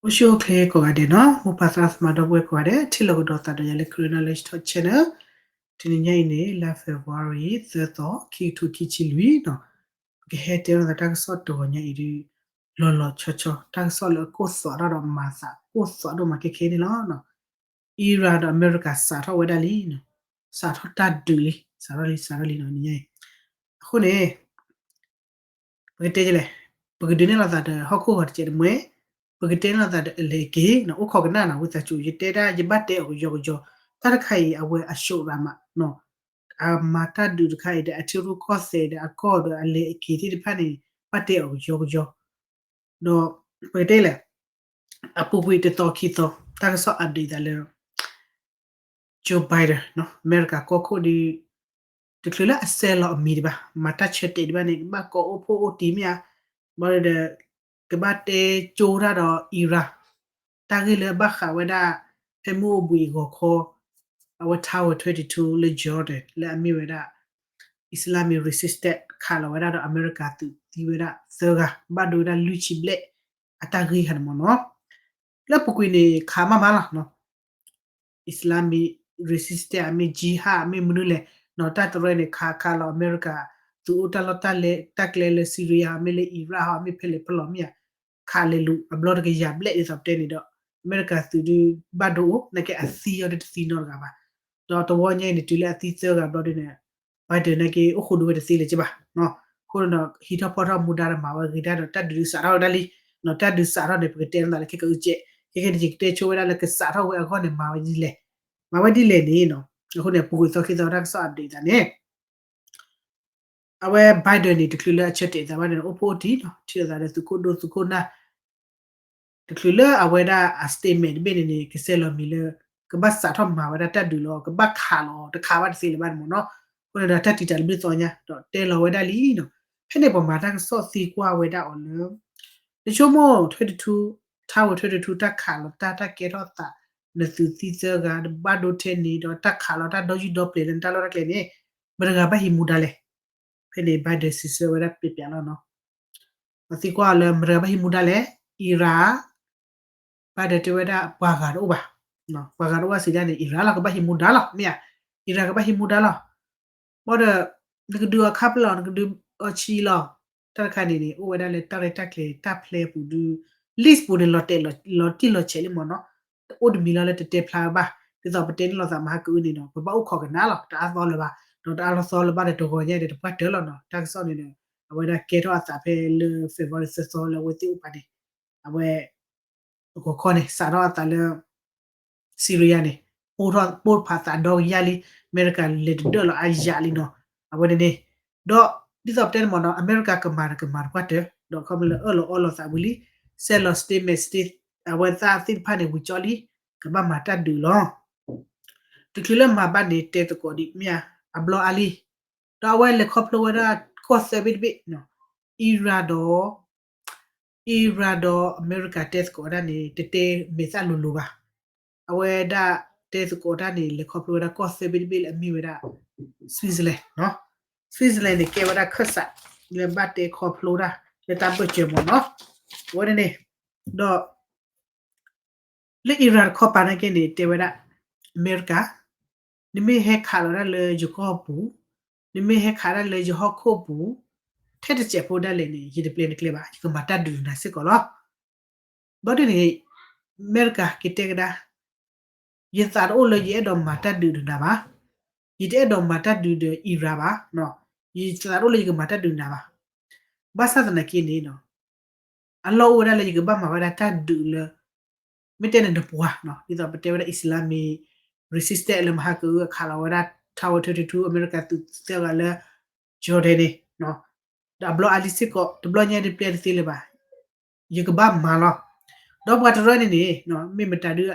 အိၣ်ဆူၣ်အိၣ်ချ့ကိးဂၤဒဲးနီၤ, မိၢ်ပၢ်သရၣ်သမါဒီပုၢ်ဝဲၢ်ကိးဂၤဒဲး ထံၣ်လိာ်ကဒီးသးဒီးယၤလၢ Karen Knowledge Talk Channel. တနံၤညါအံၤန့ၣ် လါ February သၢသီ ခံကထိခံဆံလွံၢ်နီၤ. ပကဟဲတဲလိာ်သးတၢ်ကစီၣ်တဂီၤညါအံၤဒုး လီၤလီၤဆီဆီ တၢ်ကစီၣ်လၢအကိၢ်သွးထီၣ်ဒီးမၤသးကိၢ်သွးဒိၣ်မးခဲခဲန့ၣ်လီၤ. Iran ဒီးအမဲရကၤစးထီၣ်ဝဲဒၣ်လံနီၤ, စးထီၣ်တၢ်ဒုးလံ စးထီၣ်လံ စးထီၣ်လံနီၤ နံၤညါအံၤ. အဃိန့ၣ် ပကတဲလဲၣ်, ပကဒုးနဲၣ်လိာ်သးဒီးဟီၣ်ခိၣ်ဂီၤတစဲးတမှဲ, ပကတဲနဲၣ်လိာ်သးဒီးအလဲၤအက့ၤနီၤ, အိၣ်ခိးကနၣ်နီၤ, ဝံသးစူၤ ယတဲဒၣ် ယဘၣ်တဲအီၤကယီကယီ, တၢ်တခါအံၤ အဝဲအ shock ရးမးနီၤ, အမၤတၢ်ဒုးတခါအံၤဒီး အထံရူၢ်ကီၢ်သဲးဒီး အကီၢ်ဒီးအလဲၤအက့ၤသ့ၣ်တဖၣ်န့ၣ် ဘၣ်တဲအီၤကယီကယီ, ဒီး ပကတဲလဲၣ်, အပူၤကွံာ်တသီခံသီ တၢ်ကစီၣ် update သးလၢ Joe Biden နီၤ, အမဲရကၤကီၢ်ခိၣ်ဒီး တချုးလၢအစဲးလီၤအမံၤဒံးဘၣ်, မၤတၢ်ဆၢတဲာ်ဒံးဘၣ်န့ၣ် ကဘၣ်ကိးအိၣ်ဖှိၣ်အိၣ်တံၢ်မ့ၢ်ဧါ, ဘၣ်ဒီး ကဘၣ်တဲကၠိတၢ်ဒီး Iran တၢ်ဂ့ၢ်လၢဘၣ်ဃးဝဲဒၣ် ဖဲမုၢ်အိၣ်ဘှံးအဂီၤခီ အဝဲ Tower twenty-two လၢ Jordan လၢအမ့ၢ်ဝဲဒၣ် Islamic resistance ခးလီၤဝဲဒၣ်ဒီးအမဲရကၤသုးသံဝဲဒၣ်သၢဂၤ ဘၣ်ဒိဝဲဒၣ်လွံၢ်ဆံဘျဲၣ် အတၢ်ဂ့ၢ်ခါန့ၣ်မ့ၢ်နီၤ, လၢပူၤကွံာ်န့ၣ် ခးမးမးလီၤနီၤ. Islamic resistance အမ့ၢ် jihad အမ့ၢ်မနုၤလဲၣ်နီၤ, တၢ်တရၢန့ၣ် ခးခးလီၤအမဲရကၤ သုးအိၣ်တၢ်လီၢ်တၢ်ကျဲလၢ Syria အမ့ၢ်လၢ Iraq ဟီ အမ့ၢ်ဖဲလဲၣ်ဖဲလဲၣ်မ့ၢ်ဧါ, ခးလဲၤလူၤ အဘျီတကယၤဘျဲၣ်ဒ်သိးပတဲန့ၣ်ဒီး အမဲရကၤသုးဒုးဘၣ်ဒိအိၣ် နာ်က့အသံအီၤဒုးတသံနီတဂၤဘၣ်, ဒီးတဝီညါအံၤန့ၣ် တုၤလၢအသံသၢဂၤဘျီဒုးန့ၣ် Biden နာ်က့အိၣ်ဃိဒုးဝဲတသ့လၢၤဘၣ်, အဃိန့ၣ်ဒီး ဟံးထီၣ်ဖီၣ်ထီၣ်မူဒါဒီးမၤဝဲဂ့ၤတၢ်ဒီး တၢ်ဒုးစးထီၣ်ဝဲဒၣ်လံ, တၢ်ဒုးစးထီၣ်န့ၣ် ပကတဲလိာ်သးလၢခဲကအုကဲး, ခဲကနံၣ် ယကတဲဆိဝဲဒၣ်လၢကစးထီၣ်ဝဲအဂီၢ်န့ၣ် မၤဝဲဒ်လဲၣ်, မၤဝဲဒ်လဲၣ်န့ၣ်နီၤ, အဃိန့ၣ် ပူၤကွံာ်သီခံသီတၢ်ကစီၣ် update သးန့ၣ် အဝဲ Biden န့ၣ် တချုးလၢအဆၢတဲာ်သးဘၣ်န့ၣ် အိၣ်ဖှိၣ်အိၣ်တံၢ်နီၤ, ထံၣ်လိာ်သးဒီးသုးခိၣ်ဒိၣ်သုးခိၣ်နၢ်, တချုးလၢအဝဲဒၣ်အ statement တဘ့ၣ်န့ၣ်န့ၣ် ကစဲးလီၤမံၤလၢ ကဘၣ်စးထီၣ်မၤဝဲဒၣ်တၢ်ဒုးလီၤ, ကဘၣ်ခးလီၤ တခးဘၣ်တသ့လၢၤဘၣ်န့ၣ်မ့ၢ်နီၤ, အဃိန့ၣ်ဒီးတၢ်တံာ်တာ်တဘျုးသီညါ ဒီးတဲလီၤဝဲဒၣ်လံနီၤ, ဖဲန့ၣ်ပှၤမၤတၢ်ကစီၣ်သံကွၢ်ဝဲဒၣ်အီၤလၢ နဆိကမိၣ် twenty-two, Tower twenty-two တၢ်ခးလီၤတၢ် တၢ်ကဲထီၣ်သး နသုးသံသၢဂၤ တဘၣ်ဒိထဲန့ၣ်ဒီးတၢ်ခးလီၤတၢ်ဒီယူၢ်ဒီပျဲၤလၢနတၢ်လီၢ်တၢ်ကျဲန့ၣ် မတဂၤဘၣ်ဟံးမူဒါလဲၣ်. ဖဲန့ၣ် Biden စံးဆၢဝဲဒၣ်ပျဲးပျဲးလီၤနီၤ. ပှၤသံကွၢ်အီၤလၢမတဂၤဘၣ်ဟံးမူဒါလဲၣ်, Iran, Biden တဲဝဲဒၣ်ပှၤဂၤတအိၣ်ဘၣ်, ပှၤဂၤတအိၣ်ဘၣ်စံးဒၣ်န့ၣ် Iran လီၤ ကဘၣ်ဟံးမူဒါလီၤ မ့ၢ်ဧါ, Iran ကဘၣ်ဟံးမူဒါလီၤ. ဘၣ်ဒီး နကဒုးအီၤခါဖျၢၣ်လီၤ နကဒုးအီၤဆံလီၤ. တၢ်တခါန့ၣ်န့ၣ် အိၣ်ဝဲဒၣ်လၢတၢ်ရဲၣ်တၢ်ကျဲၤတၢ်ဖျဲပူၤဒုး list ပူၤန့ၣ် လီၤတဲာ်လီၤတံၢ်လီၤဆဲးလံမ့ၢ်နီၤ, အိၣ်တမံၤလီၤလၢတတဲဖျါဝဲဘၣ်, ဒ်သိးပတဲန့ၣ်လိာ်သးမဟါကအုန့ၣ်ဒီး ပဘၣ်အိၣ်ခိးကနၣ်လီၤ တအါသီလၢၤဘၣ်, ဒီးတအါလီၤသီလၢၤဘၣ်ဒီးတဂီၤညါဒီးတပှၢ်တၢၢ်လီၤနီၤ. တၢ်ကစီၣ်န့ၣ်ဒီး အဝဲဒၣ်ကဲထီၣ်အသးဖဲလၢ February သၢသီလၢအဝဲသ့ၣ်အိၣ်ပာ်န့ၣ် အဝဲ အဂီၤခီန့ၣ် စးထီၣ်အသးလၢ Syria န့ၣ် ပိၢ်ထီၣ်ပိၢ်ဖးသးဒီကယၢ်လံ, အမဲရကၤလဲၤတဒၢၣ်လီၤအါယၤလံနီၤ, အဝဲန့ၣ်န့ၣ်, ဒီးဒ်သိးပတဲန့ၣ်မ့ၢ်နီၤ အမဲရကၤကမၤဒီးကမၤတပှၢ်တၢၢ် ဒီးခီဖျိလၢအၢၣ်လီၤအီလီၤသးဝံၤလံ, စဲးလီၤ statement အဝဲသ့ၣ်သ့ၣ်တဖၣ်န့ၣ် ဝံၤကၠီလံ, ကဘၣ်မၤတၢ်ဒုးလီၤ. တချုးလၢမၤဘၣ်န့ၣ် တဲသကိးဒံးမ့ၢ်ဧါ, အဘျီအါလံ, ဒီးအဝဲလဲၤခီဖျိဝဲဒၣ်ကီၢ်သၢဘ့ၣ်တဘ့ၣ်, Iran ဒီး Iran ဒီးအမဲရကၤတဲသကိးတၢ်န့ၣ် တတဲမဲာ်သၣ်လိၤလိၤဘၣ်. အဝဲဒၣ်တဲသကိးတၢ်န့ၣ် လဲၤခီဖျိဝဲဒၣ်ကီၢ်သၢဘ့ၣ်တဘ့ၣ်လၢအမ့ၢ်ဝဲဒၣ် Switzerland, Switzerland န့ၣ် ကဲဝဲဒၣ်ခၢၣ်စး လၢဘၣ်တဲခီဖျိတၢ် လၢတၢ်ဘၢၣ်စၢၤမ့ၢ်နီၤ. အဝဲန့ၣ်န့ၣ်, ဒီး လၢ Iran တခီပၤနာ်က့န့ၣ် တဲဝဲဒၣ် အမဲရကၤ, နမ့ၢ်ဟဲခးလီၤဒၣ်လၢယကီၢ်ပူၤ, နမ့ၢ်ဟဲခးဒၣ်လၢယဟီၣ်ခိၣ်ပူၤ, ထဲတစဲးဖိဒၣ်လဲာ်န့ၣ် ယတပျဲနကျဲဘၣ်, ယကမၤတၢ်ဒုးနၤစ့ၢ်ကီးလီၤ. ဘၣ်ဒ်န့ၣ် အမဲရကၤက့ၤတဲကဒါ, ယသးတအိၣ်လၢယအဲၣ်ဒိးမၤတၢ်ဒုးဒီးနၤဘၣ်, ယတအဲၣ်ဒိးမၤတၢ်ဒုးဒီး Iran ဘၣ်, ယသးတအိၣ်လၢယကမၤတၢ်ဒုးနၤဘၣ်. ဘၣ်ဆၣ်သနာ်က့န့ၣ် အလီၢ်အိၣ်ဝဲဒၣ်လၢယကဘၣ်မၤဝဲဒၣ်တၢ်ဒုးလၢ မ့ၢ်တဲန့ၣ်တပှၤ, ဒ်သိးပတဲဝဲဒၣ် Islamic resistance လၢမဟါကအု အခးလီၤဝဲဒၣ် Tower twenty-two အမဲရကၤသုးသၢဂၤလၢ Jordan န့ၣ်, ဒီးအဘျီအါလံစ့ၢ်ကီး တဘျီညါတပျဲတသ့လၢၤဘၣ်, ယကဘၣ်မၤလီၤ. ဒီးပှၤတရၢန့ၣ်န့ၣ် မ့ၢ်မတၤဒု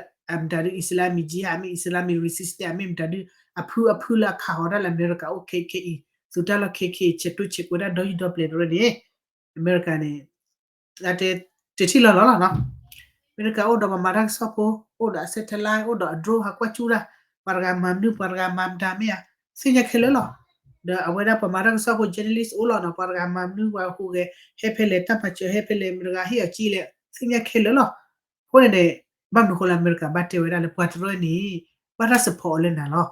မတၤဒု Islamic Jihad မ့ၢ် Islamic resistance မ့ၢ်မတၤဒု အဖုအဖုလၢအခးဃီၤဒၣ်လၢအမဲရကၤအိၣ်ခဲခဲအံၤ သုးတၢ်လီၢ်ခဲခဲအံၤ ဆဲးတိၢ်ဆဲးကွဲးဒၣ်ဒီယူၢ်ဒီပျဲၤတရၢန့ၣ် အမဲရကၤန့ၣ် တထံၣ်လီၤလီၤလီၤနီၤ. အမဲရကၤအိၣ်ဒီးပှၤမၤတၢ်ကစီၣ်ဖိ, အိၣ်ဒီးအ satellite, အိၣ်ဒီးအ drone ဟးကွၢ်ကၠူၣ်တၢ်, ပှၤတဂၤမၤမနုၤ ပှၤတဂၤမၤမတၤမ့ၢ်ဧါ, သ့ၣ်ညါခဲလၢာ်လီၤ. ဒီးအဝဲဒၣ်ပှၤမၤတၢ်ကစီၣ်ဖိ journalist အိၣ်လီၤနီၤ, ပှၤတဂၤမၤမနုၤ ပှၤဟူးဂဲၤ ဟဲဖဲလဲၣ် တၢ်ပာ်စၢၤဟဲဖဲလဲၣ် မတဂၤဟ့ၣ်အီၤကံလဲၣ် သ့ၣ်ညါခဲလၢာ်လီၤ. အဃိ အဃိန့ၣ်န့ၣ် ဘၣ်မနုၤအဃိလၢအမဲရကၤဘၣ်တဲဝဲဒၣ်လၢပှၤတရၢန့ၣ် ဘၣ်တၢ် support အီၤလၢနၤလီၤ.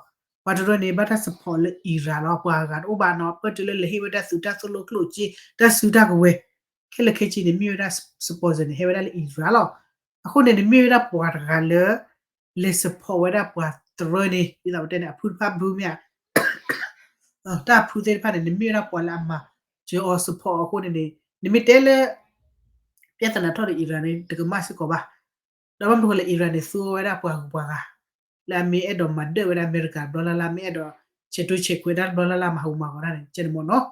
ပှၤတရၢန့ၣ် ဘၣ်တၢ် support လၢ Iran လီၤ. ပှၤဂၤတအိၣ်ဘၣ်နီၤ ပၢၢ်တုၤလၢလဲၤဟ့ၣ်ဝဲဒၣ်သုးတၢ်သိၣ်လိကျိၣ်စ့ တၢ်စုတၢ်ကဝဲၤ ခဲလၢာ်ခဲဆ့န့ၣ် မ့ၢ်ဝဲဒၣ် sponsor န့ၣ် ဟဲဝဲဒၣ်လၢ Iran လီၤ. အဃိန့ၣ် နမ့ၢ်ဝဲဒၣ်ပှၤတဂၤလၢ လဲၤ support ဝဲဒၣ်ပှၤတရၢန့ၣ် ဒ်သိးပတဲန့ၣ် အဖုတဖၣ်ဘုမ့ၢ်ဧါ တၢ်ဖုသ့ၣ်တဖၣ်န့ၣ် နမ့ၢ်ဝဲဒၣ်ပှၤလၢအမၤစၢၤအီၤ support အီၤအဃိန့ၣ်န့ၣ် နမ့ၢ်တဲလၢ ပြဿနာထီၣ်ဒီး Iran န့ၣ် တကမၣ်စ့ၢ်ကီးဘၣ်. ဒီးဘၣ်မနုၤဃိလၢ Iran န့ၣ် သူအီၤဝဲဒၣ်ပှၤဂုၤပှၤဂၤ လၢအမ့ၢ်အဲၣ်ဒိးမၤဒၢၣ်ဝဲဒၣ်အမဲရကၤတဘျီလၢ်လၢ် မ့ၢ်အဲၣ်ဒိး ဆဲးတွ့ဆဲးခွဲးတၢ်တဘျီလၢ်လၢ် မၤဟူးမၤဂီၤတၢ်န့ၣ် ကဲန့ၣ်မ့ၢ်နီၤ.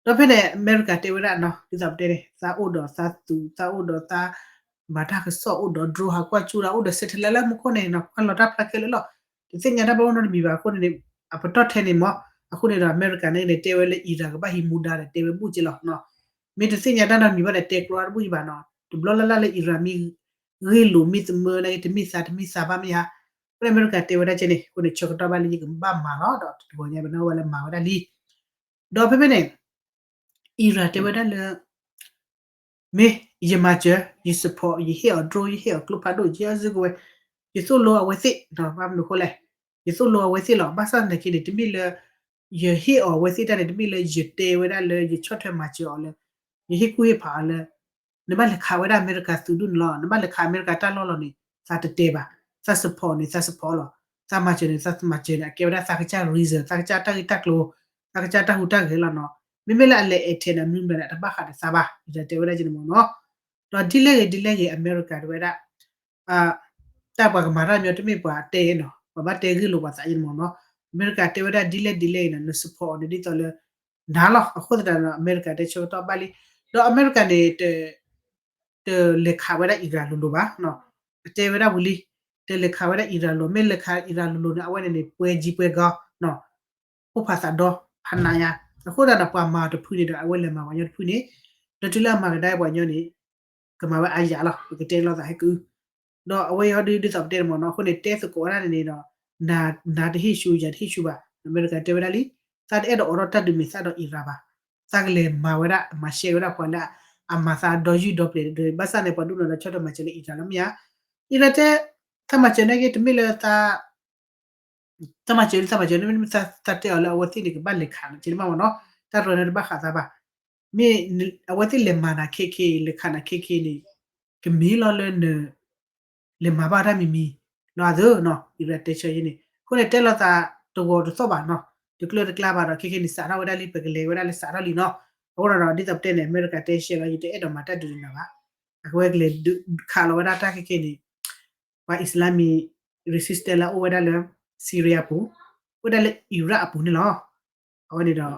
ဒီးဖဲန့ၣ် အမဲရကၤတဲဝဲဒၣ်နီၤ ဒ်သိးပတဲန့ၣ် သးအိၣ်ဒီးသးသုး သးအိၣ်ဒီးသး မၤတၢ်ကစီၣ် အိၣ်ဒီး drone ဟးကွၢ်ကၠူလၢ အိၣ်ဒီး satellite လၢမူခိၣ်န့ၣ်နီၤ ကွၢ်လီၤတၢ်ဖျါခဲလၢာ်လီၤ. တသ့ၣ်ညါတၢ်ဘၣ်အိၣ်နီတမံၤဘၣ်အဃိန့ၣ်န့ၣ် အပတီၢ်ထဲန့ၣ်မ့ၢ် အဃိန့ၣ်ဒီး အမဲရကၤန့ၣ်န့ၣ် တဲဝဲလၢ Iran ကဘၣ်ဟံးမူဒါဒီး တဲဝဲဘူၣ်က့လီၤနီၤ. မ့ၢ်တသ့ၣ်ညါတၢ်နီတမံၤဘၣ်ဒီး တဲကျိတၢ်တဘူၣ်ယံၤဘၣ်နီၤ. တဘျီလၢ်လၢ်လၢ Iran မ့ၢ် ဂ့ၢ်လိာ်မ့ၢ်သမၢနာ်က့ တမ့ၢ်သးတမ့ၢ်သးဘၣ်မ့ၢ်ဧါ. အဃိန့ၣ် အမဲရကၤတဲဝဲဒၣ်ကဲန့ၣ် အဃိန့ၣ် ဆၢကတီၢ်ဘၣ်လၢယကဘၣ်မၤလီၤ ဒီးတဂီၤညါပနၢ်ဝဲလၢမၤဝဲဒၣ်လံ. ဒီးဖဲဖဲန့ၣ် Iran တဲဝဲဒၣ်လၢ မ့ၢ်ယမၤစၢၤ ယ support ယဟ့ၣ်အီၤ drone ယဟ့ၣ်အီၤကျိဖးဒိၣ် ယဲအစုကဝဲၤ ယသိၣ်လိအဝဲသ့ၣ် ဘၣ်မနုၤအဃိလဲၣ် ယသိၣ်လိအဝဲသ့ၣ်လီၤ. ဘၣ်ဆၣ်သနာ်က့န့ၣ် တမ့ၢ်လၢ ယဟ့ၣ်အီၤအဝဲသ့ၣ်တၢ်န့ၣ် တမ့ၢ်လၢယတဲဝဲဒၣ်လၢယဆီၣ်ထွဲမၤစၢၤအီၤလၢ ယဟ့ၣ်ကူၣ်ဟ့ၣ်ဖးအီၤလၢ နဘၣ်လဲၤခးဝဲဒၣ်အမဲရကၤသုးဒူၣ်န့ၣ်လီၤ. နဘၣ်လဲၤခးအမဲရကၤတၢ်လီၢ်လီၤန့ၣ် သးတတဲဘၣ်. သး support န့ၣ် သး support လီၤ. သးမၤစၢၤန့ၣ် သးမၤစၢၤန့ၣ် အကဲဝဲဒၣ်သးကစၢ် reason သးကစၢ်တၢ်ဂ့ၢ်တၢ်ကျိၤ သးကစၢ်တၢ်ဟူးတၢ်ဂဲၤလီၤနီၤ. မ့မ့ၢ်လၢအလဲၤ attack န့ၣ် မနုၤလဲၣ်န့ၣ် တဘၣ်ဃးဒီးသးဘၣ် ယတဲဝဲဒၣ်ကဲန့ၣ်မ့ၢ်နီၤ. ဒီးဒ်လဲၣ်ဂ့ၤဒ်လဲၣ်ဂ့ၤ အမဲရကၤတဲဝဲဒၣ် တၢ်ပှၤကမၤတၢ်မ့ၢ်တမ့ၢ်ပှၤတဲနီၤ ပှၤဘၣ်တဲဂ့ၢ်လိာ်ပှၤသးကဲန့ၣ်မ့ၢ်နီၤ. အမဲရကၤတဲဝဲဒၣ်ဒ်လဲၣ်ဒ်လဲၣ်ဂ့ၤနီၤ န support အီၤန့ၣ်ဒ်သိးလၢ နၤလီၤ. အဃိသတးဒီး အမဲရကၤတဲဆၢကတီၢ်ဘၣ်လံ. ဒီးအမဲရကၤန့ၣ် တလဲၤခးဝဲဒၣ် Iran လိၤလိၤဘၣ်နီၤ. အတဲဝဲဒၣ်ဝံၤလံ တလဲၤခးဝဲဒၣ် Iran လိၤ မ့ၢ်လဲၤခး Iran လိၤလိၤန့ၣ် အဝဲန့ၣ်န့ၣ် ပွဲကြီးပွဲကောင်းနီၤ အိၣ်ဖးသးဒီဖးနးယါ. အဃိသတးဒီး ပှၤမၤအီၤတဖုန့ၣ်ဒီး အဝဲလဲၤမၤပှၤညီတဖုန့ၣ် ဒီးတုၤလၢအမၤကဒါပှၤညီန့ၣ် ကမၤဝဲအါယၤလီၤ ပကတဲလိာ်သးဟဲက့ၤ ဒီးအဝဲအံၤဟီဒုးဒ်သိးပတဲန့ၣ်မ့ၢ်နီၤ အဃိန့ၣ် တဲသကိးဝဲဒၣ်န့ၣ်န့ၣ်ဒီး နၤတဟ့ၣ်ဆူယၤတဟ့ၣ်ဆူဘၣ်. အမဲရကၤတဲဝဲဒၣ်လံ သးတအဲၣ်ဒိးအိးထီၣ်တၢ်ဒုးမ့ၢ်သၣ်ဒီး Iran ဘၣ်. သးကလဲၤမၤဝဲဒၣ် မၤရှဲဝဲဒၣ်ပှၤလၢ အမၤသးဒီယုၢ်ဒီပျဲၤဒီး ဘၣ်ဆၣ်န့ၣ် ပှၤဒိၣ်နီၢ်ဒီးဆီၣ်ထွဲမၤစၢၤလၢ Iran လီၤမ့ၢ်ဧါ. Iran တဲ သးမၤစၢၤန့ၣ်က့ တမ့ၢ်လၢ သးမၤစၢၤလံ သးမၤစၢၤန့ၣ် မ့တမ့ၢ်သးတဲအီၤလၢအဝဲသ့ၣ်န့ၣ် ကဘၣ်လဲၤခးန့ၣ် ကဲန့ၣ်မ့ၢ်နီၤ. တၢ်တရၢန့ၣ်တဘၣ်ဃးသးဘၣ်. မ့ၢ်အဝဲသ့ၣ်လဲၤမၤနၤခဲခဲ လဲၤခးနၤခဲခဲန့ၣ် ကမ့ၢ်လီၤလၢန လဲၤမၤဘၣ်တၢ်မံၤမံၤလီၤသၢနီၤ Iran တဲဆၢယဲန့ၣ် အဃိန့ၣ် တဲလိာ်သးတဂီၤတသီၣ်ဘၣ်နီၤ တကျၢတကျါဘၣ်ဒီး ခဲခဲန့ၣ် စးထီၣ်ဝဲဒၣ်လံ ပကလဲၤဝဲဒၣ်လၢစးထီၣ်လံနီၤ. အဃိဒီး ဒ်သိးပတဲန့ၣ် အမဲရကၤတဲရှဲလီၤ ယတအဲၣ်ဒိးမၤတၢ်ဒုးနၤဘၣ်. အဝဲကလဲၤခးလီၤဝဲဒၣ်တၢ်ခဲခဲန့ၣ် ပှၤ Islamic resistance လၢအအိၣ်ဝဲဒၣ်လၢ Syria အပူၤ အိၣ်ဝဲဒၣ်လၢ Iraq အပူၤန့ၣ်လီၤ. အဝဲန့ၣ်ဒီး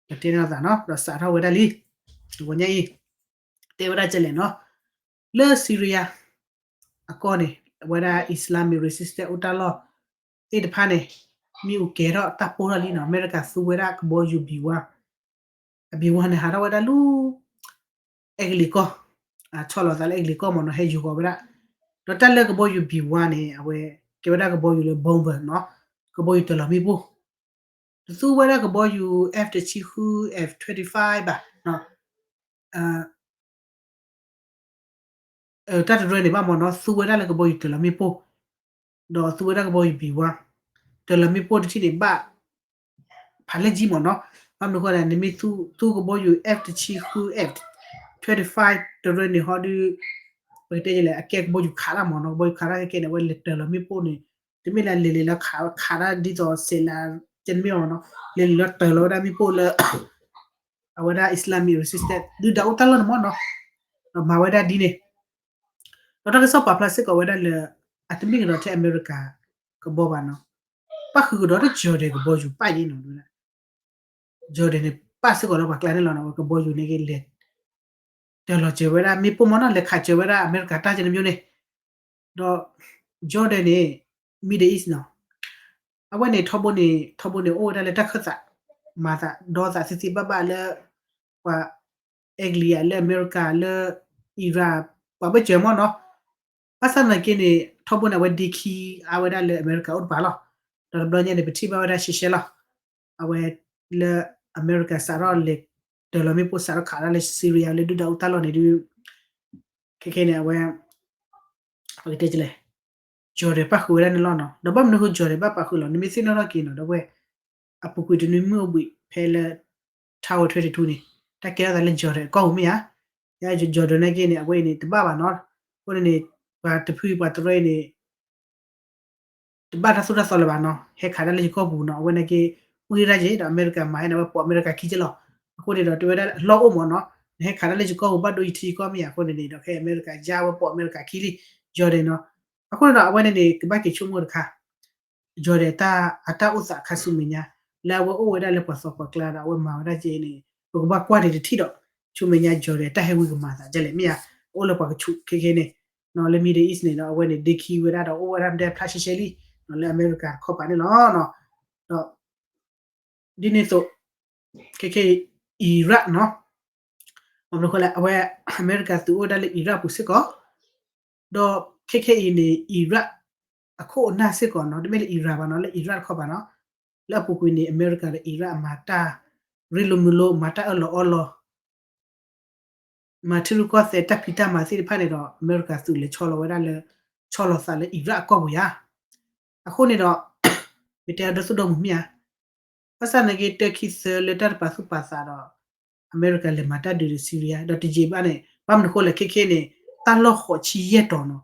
ပတဲန့ၢ်လိာ်သးနီၤ ဒီးစးထီၣ်ဝဲဒၣ်လံ တဂီၤညါအံၤ တဲဝဲဒၣ်ကဲလဲၣ်နီၤ လၢ Syria အကီၢ်န့ၣ် အဝဲဒၣ် Islamic resistance အိၣ်တၢ်လီၢ်သ့ၣ်တဖၣ်န့ၣ် မ့ၣ်အူကဲၤထီၣ်တၢ်ပိၢ်ထီၣ်လံနီၤ အမဲရကၤသူဝဲဒၣ်ကဘီယူၤ B one အ B one န့ၣ် ဟးထီၣ်ဝဲဒၣ်လၢ အဲကလံးကီၢ် ဆီၣ်လီၤသးလၢအဲကလံးကီၢ်မ့ၢ်နီၤ ဟဲယူၤဃီၤဝဲဒၣ် ဒီးတၢ်လၢကဘီယူၤ B one န့ၣ် အဝဲ ကဲဝဲဒၣ်ကဘီယူၤလၢ bomber နီၤ ကဘီယူၤတၢၤလီၤမ့ၣ်ပိၢ် တသူဝဲဒၣ်ကဘီယူၤ F တဆံဃု F twenty-five ဘၣ် တၢ်တရၢန့ၣ်ဘၣ်မ့ၢ်နီၤ သူဝဲဒၣ်လၢကဘီယူၤတၢၤလီၤမ့ၣ်ပိၢ် ဒီးသူဝဲဒၣ်ကဘီယူၤ B one တၢၤလီၤမ့ၣ်ပိၢ်တထံၣ်န့ၣ် ဘၣ်ဖးလဲၢ်ကံမ့ၢ်နီၤ ဘၣ်မနုၤဃိလဲၣ် နမ့ၢ်သူကဘီယူၤ F တဆံဃု F twenty-five တရၢန့ၣ်ဟီဒုး ပကတဲလဲၣ် အကဲကဘီယူၤခးတၢ်မ့ၢ်နီၤ ကဘီယူၤခးတၢ်ခဲကဲန့ၣ် အဝဲလဲၤတၢၤလီၤမ့ၣ်ပိၢ်န့ၣ် တမ့ၢ်လၢလဲၤလဲၤလီၤခးတၢ်ဒ်သိးစဲးလး ကဲန့ၣ်မ့ၢ်နီၤ လဲၤလဲၤလီၤတၢၤလီၤဝဲဒၣ်မ့ၣ်ပိၢ်လၢ အဝဲဒၣ် Islamic resistance ဒုၣ်ဒါအိၣ်တၢ်လီၢ်န့ၣ်မ့ၢ်နီၤ ဒီးမၤဝဲဒၣ်ဒ်န့ၣ် ဒီးတၢ်ကစီၣ်ပာ်ဖျါစ့ၢ်ကီးဝဲဒၣ်လၢ အတမ့ၢ်ကဒီးထဲအမဲရကၤကဘီဘၣ်နီၤ ပၣ်ဃုာ်ကဒီးတ Jordan ကဘီယူၤပၣ်ယဲနီၤ Jordan န့ၣ် ပၣ်စ့ၢ်ကီးလၢပှၤကျါန့ၣ်လီၤနီၤ အဝဲကဘီယူၤန့ၣ်က့လဲၤ တၢၤလီၤစၢၤဝဲဒၣ်မ့ၣ်ပိၢ်မ့ၢ်နီၤ လဲၤခးစၢၤဝဲဒၣ်အမဲရကၤတၢ်ကဲန့ၣ်မ့ၢ်န့ၣ် ဒီး Jordan န့ၣ် Middle East နီၤ အဝဲန့ၣ်ထီဘိန့ၣ် ထီဘိန့ၣ်အိၣ်ဝဲဒၣ်လၢတၢ်ခၢၣ်သး မၤသးဒီသးသ့သ့ဘၣ်ဘၣ်လၢ ပှၤ အဲကလံးယၤ လၢအမဲရကၤ လၢ Iran ပှၤဘၢၣ်စၢၤမ့ၢ်နီၤ ဘၣ်ဆၣ်သနာ်က့န့ၣ် ထီဘိန့ၣ် အဝဲဒ့ခံအါဝဲဒၣ်လၢအမဲရကၤအိၣ်တပၤလီၤ. ဒီးတဘျီညါန့ၣ် ပထံၣ်ဘၣ်ဝဲဒၣ်ရှဲရှဲလီၤ. အဝဲလၢအမဲရကၤစးထီၣ်လဲၤတၢၤလီၤမ့ၣ်ပိၢ်စးထီၣ်ခးဒၣ်လၢ Syria လၢဒုၣ်ဒါအိၣ်တၢ်လီၢ်န့ၣ်ဒုး ခဲခဲန့ၣ် အဝဲ ပကတဲလဲၣ်, Jordan ပၣ်ဃုာ်ဝဲဒၣ်န့ၣ်လီၤနီၤ. ဒီးဘၣ်မနုၤအဃိ Jordan ဘၣ်ပာ်ဃုာ်လီၤ, နမ့ၢ်သ့ၣ်နီၣ်ထီၣ်က့ၤနီၤ ဒီပုၢ်ဝဲၢ်, အပူၤကွံာ်တနွံမုၢ်အိၣ်ဘှံးဖဲလၢ Tower twenty-two န့ၣ်, တၢ်ကဲထီၣ်သးလၢ Jordan အကီၢ်ပူၤမ့ၢ်ဧါ. ယ Jordan နာ်က့န့ၣ် အဝဲအံၤန့ၣ် တဘၣ်ဘၣ်နီၤ. အဃိန့ၣ်န့ၣ် ပှၤတဖုပှၤတရၢအံၤန့ၣ် တဘၣ်တၢ်သိၣ်တၢ်သီလၢၤဘၣ်နီၤ, ဟဲခးတၢ်လၢယကီၢ်ပူၤနီၤ. အဝဲနာ်က့ ပှ့ၤတၢ်က့ၤဒီး အမဲရကၤမၤန့ၣ် အဝဲပိာ်အမဲရကၤခံက့လီၤ. အဃိန့ၣ်ဒီး တဲဝဲဒၣ်အလီၢ်အိၣ်မးနီၤ, နဟဲခးတၢ်လၢယကီၢ်ပူၤ ဘၣ်ဒိယထံယကီၢ်မ့ၢ်ဧါ. အဃိန့ၣ်န့ၣ်ဒီး ခဲအံၤအမဲရကၤယါဝဲပိာ်အမဲရကၤခံလံ, Jordan နီၤ. အဃိန့ၣ်ဒီး အဝဲန့ၣ်န့ၣ် ကဘၣ်က့ၤဆိကမိၣ်တခါ Jordan တၢ်အတၢ်အိၣ်သးခါဆူမဲာ်ညါ လၢအဝဲအိၣ်ဝဲဒၣ်လၢပှၤသီပှၤကျါဒီး အဝဲမၤဝဲဒၣ်ကဲအံၤန့ၣ် ပကဘၣ်ကွၢ်ဒံးတထံၣ်ဒီး ဆူမဲာ်ညါ Jordan တၢ်ဟဲဝံကမၤသးဒ်လဲၣ်မ့ၢ်ဧါ. အိၣ်လၢပှၤကဆူးခဲခဲန့ၣ် လၢ Middle East န့ၣ်ဒီး အဝဲန့ၣ် ဒ့ခံဝဲဒၣ်ဒီး အိၣ်ဝဲဒၣ်မ့ၢ်ဒဲဖျါရှဲရှဲလံ လၢအမဲရကၤတခီပၤန့ၣ်လီၤ. ဒီး ဒ်န့ၣ်အသိး ခဲခဲအံၤ Iraq နီၤ, ဘၣ်မနုၤအဃိလဲၣ် အဝဲ အမဲရကၤသုးအိၣ်ဝဲဒၣ်လၢ Iraq ပူၤစ့ၢ်ကီး, ဒီးခဲခဲအံၤန့ၣ် Iraq အခိၣ်အနၢ်စ့ၢ်ကီးနီၤ, တမ့ၢ်လၢ Iran ဘၣ်နီၤ, လၢ Iraq တခီပၤနီၤ, လၢအပူၤကွံာ်န့ၣ် အမဲရကၤဒီး Iraq မၤတၢ်ရ့လိာ်မုာ်လိာ် မၤတၢ်အၢၣ်လီၤအီလီၤ မၤထံရူၢ်ကီၢ်သဲးတၢ်ဖံးတၢ်မၤသ့ၣ်တဖၣ်န့ၣ်ဒီး အမဲရကၤသုးလဲၤဆီလီၤဝဲဒၣ်လၢ ဆီလီၤသးလၢ Iraq အကီၢ်ပူၤယါ. အဃိန့ၣ်ဒီး မ့ၢ်တဲအဒိသူၣ်ဒိၣ်မုၢ်မ့ၢ်ဧါ, ဘၣ်ဆၣ်နာ်က့ တၢခံသၢလၢတၢ်တပာ်သူၣ်ပာ်သးဒီး အမဲရကၤလဲၤမၤတၢ်ဒုးဒီး Syria ဒီးတယံာ်ဘၣ်န့ၣ် ဘၣ်မနုၤအဃိလဲၣ် ခဲခဲန့ၣ် တၢ်လီၢ်ဃိးဆံယဲၢ်တီၤနီၤ,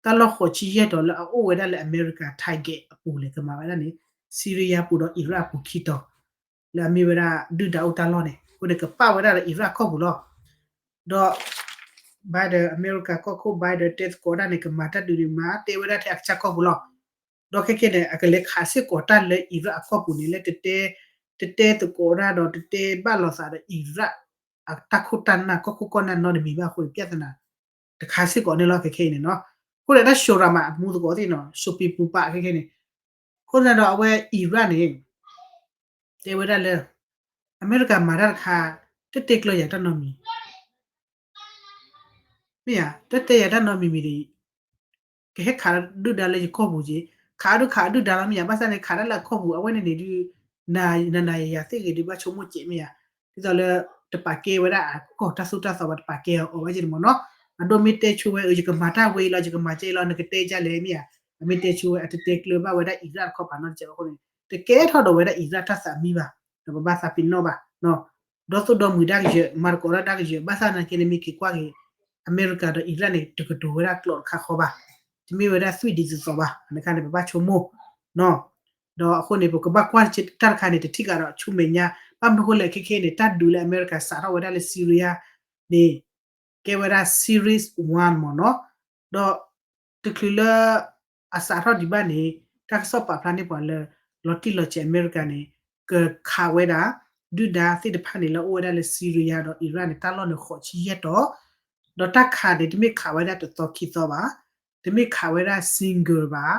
တၢ်လီၢ်ဃိးဆံယဲၢ်တီၤလၢအအိၣ်ဝဲဒၣ်လၢအမဲရကၤ target အပူၤလဲၣ် ကမၤဝဲဒၣ်န့ၣ် Syria ပူၤဒီး Iraq အပူၤခံတီၤ လၢအမ့ၢ်ဝဲဒၣ်ဒုၣ်ဒါအိၣ်တၢ်လီၢ်န့ၣ် အဃိန့ၣ် ကပာ်ဝဲဒၣ်ဒီး Iraq အကီၢ်ပူၤလီၤ. ဒီး Biden အမဲရကၤကီၢ်ခိၣ် Biden တဲသကိးဒၣ်န့ၣ် ကမၤတၢ်ဒုးန့ၣ် မၤတဲဝဲဒၣ်ထဲအကစၢ်ကီၢ်ပူၤလီၤ. ဒီးခဲခဲန့ၣ် အကလဲၤခးစ့ၢ်ကီးတၢ်လၢ Iraq အကီၢ်ပူၤန့ၣ် လၢတတဲ တတဲသကိးဒၣ်ဒီး တတဲဘၣ်လိာ်သးဒီး Iraq အတၢ်ခိၣ်တၢ်နၢ် ကီၢ်ခိၣ်ကီၢ်နၢ်နီတမံၤဘၣ်အဃိန့ၣ် ပြဿနာ တခါစ့ၢ်ကီးန့ၣ်လီၤ ခဲခဲအံၤန့ၣ်နီၤ. အဃိန့ၣ် တၢ် Shura မး အမူသကိးသ့ၣ်နီၤ Shura ပူၤပာ်ခဲခဲန့ၣ် အဃိသတးဒီး အဝဲ Iraq န့ၣ် တဲဝဲဒၣ်လၢ အမဲရကၤမၤတၢ်တခါ တတဲကျၢၤယၤတၢ်နီတမံၤ မ့ၢ်ဧါ, တတဲယၤတၢ်နီတမံၤမံၤဒီး ကဟဲခးဒုၣ်ဒါလၢယကီၢ်ပူၤက့ၤ, ခးဒုၣ်ခးဒုၣ်ဒါလီၤမ့ၢ်ဧါ, ဘၣ်ဆၣ်န့ၣ် ခးဒၣ်လၢအကီၢ်ပူၤ အဝဲန့ၣ်န့ၣ်ဒုး နၤနၤယၤယၤသ့ၣ်ဂ့ၤဒုး ဘၣ်ဆိကမိၣ်စဲးမ့ၢ်ဧါ, ဒ်သိးလၢ တပာ်ကဲဝဲဒၣ်အကီၢ်တၢ်သိၣ်တၢ်သီဘၣ် တပာ်ကဲအီၤဘၣ်က့ၤန့ၣ်မ့ၢ်နီၤ, အဒိမ့ၢ်တဲဆိဝဲ အၢ ယကမၤတၢ်ဝဲအံၤလီၤ ယကမၤကဲအံၤလီၤ နကတဲဒ်လဲၣ်မ့ၢ်ဧါ, အမ့ၢ်တဲဆိဝဲ အတတဲကျၢၤဘၣ်ဝဲဒၣ် Iraq တခီပၤနီတစဲးအဃိန့ၣ် တကဲထီၣ်ဒီးဝဲဒၣ် Iraq တၢ်သးမံဘၣ်, ဒီးပဘၣ်သးပ့ၤနီၣ်ဘၣ် ဒီသိၣ်ဒီမှံၤတၢ်ကယၢၤ မၤသကိးတၢ်တၢ်ကယၢၤ ဘၣ်ဆၣ်သနာ်က့န့ၣ် မ့ၢ်က့ၤကွၢ်က့ၤ အမဲရကၤဒီး Iraq န့ၣ် တကတိၤဝဲဒၣ်ကျိာ်တခါဃီဘၣ်, တမ့ၢ်ဝဲဒၣ်သွံၣ်ဒ်သိးသိးဘၣ်, အန့ၣ်အခါန့ၣ် ပဘၣ်ဆိကမိၣ် ဒီးအဃိန့ၣ် ပကဘၣ်ကွၢ်တၢ်တခါန့ၣ် တထံၣ်ဃာ်ဒီးဆူမဲာ်ညါ, ဘၣ်မနုၤအဃိလဲၣ် ခဲခဲန့ၣ် တၢ်ဒုးလၢအမဲရကၤစးထီၣ်ဝဲဒၣ်လၢ Syria န့ၣ် ကဲဝဲဒၣ် Series one မ့ၢ်နီၤ, ဒီး တချုးလၢ အစးထီၣ်ဒံးဘၣ်န့ၣ် တၢ်ကစီၣ်ပာ်ဖျါန့ၢ်ပှၤလၢ လီၤတံၢ်လီၤဆဲးအမဲရကၤန့ၣ် ကခးဝဲဒၣ် ဒုၣ်ဒါသ့ၣ်တဖၣ်န့ၣ် လၢအအိၣ်ဝဲဒၣ်လၢ Syria ဒီး Iraq န့ၣ် တၢ်လီၢ်န့ၣ် ဃိးဆံယဲၢ်တီၤ, ဒီးတၢ်ခးန့ၣ် တမ့ၢ်ခးဝဲဒၣ်တသီခံသီဘၣ်, တမ့ၢ်ခးဝဲဒၣ် single ဘၣ်,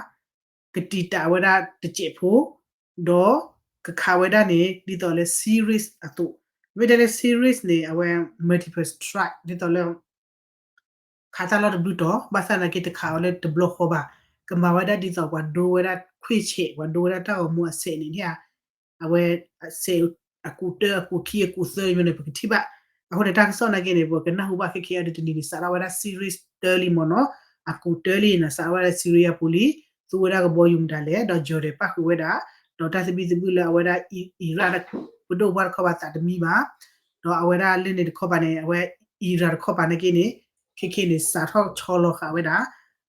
ကတံာ်တာ်ဝဲဒၣ်တစဲးဖိ, ဒီးကခးဝဲဒၣ်န့ၣ် ဒ်သိးလၢ series အသိး, မ့ၢ်တဲလၢ series န့ၣ် အဝဲ multiple strike ဒ်သိးလၢ ခးတၢ်လီၢ်တဘျုးတီၤ, ဘၣ်ဆၣ်သနာ်က့ တခးဝဲလၢတဘျီဃီဘၣ်, ကမၤဝဲဒၣ်ဒ်သိးပှၤဒိဝဲဒၣ်ခွံဆဲး, ပှၤဒိဝဲဒၣ်တၢ်ဂီၤမူအဆဲးန့ၣ်န့ၣ်ဧါ, အဝဲ အဆဲးအကူာ်တၢ အကူာ်ခံ အကူာ်သၢန့ၣ် ပကထံၣ်ဘၣ်. အဃိန့ၣ် တၢ်ကစီၣ်သနာ်က့န့ၣ် ပကနၢ်ဟူဘၣ်ခဲခဲအံၤ တနံၤန့ၣ် စးထီၣ်ဝဲဒၣ် series တၢလံမ့ၢ်နီၤ, အကူာ်တၢလံန့ၣ် စးထီၣ်ဝဲဒၣ် Syria ပူၤလံ, သူဝဲဒၣ်ကဘီယူၤမတၤလဲၣ်, ဒီး Jordan ပၣ်ဃုာ်ဝဲဒၣ်, ဒီးတၢ်သဘံၣ်သဘုၣ်လၢအဝဲဒၣ် Iraq ပဒိၣ်ပှၢ်တခီပၤသးတမံဘၣ်, ဒီးအဝဲဒၣ်လၢန့ၣ်တခီပၤန့ၣ် အဝဲ Iraq တခီပၤနာ်က့န့ၣ် ခဲခဲန့ၣ် စးထီၣ်ဆီလီၤဃာ်ဝဲဒၣ်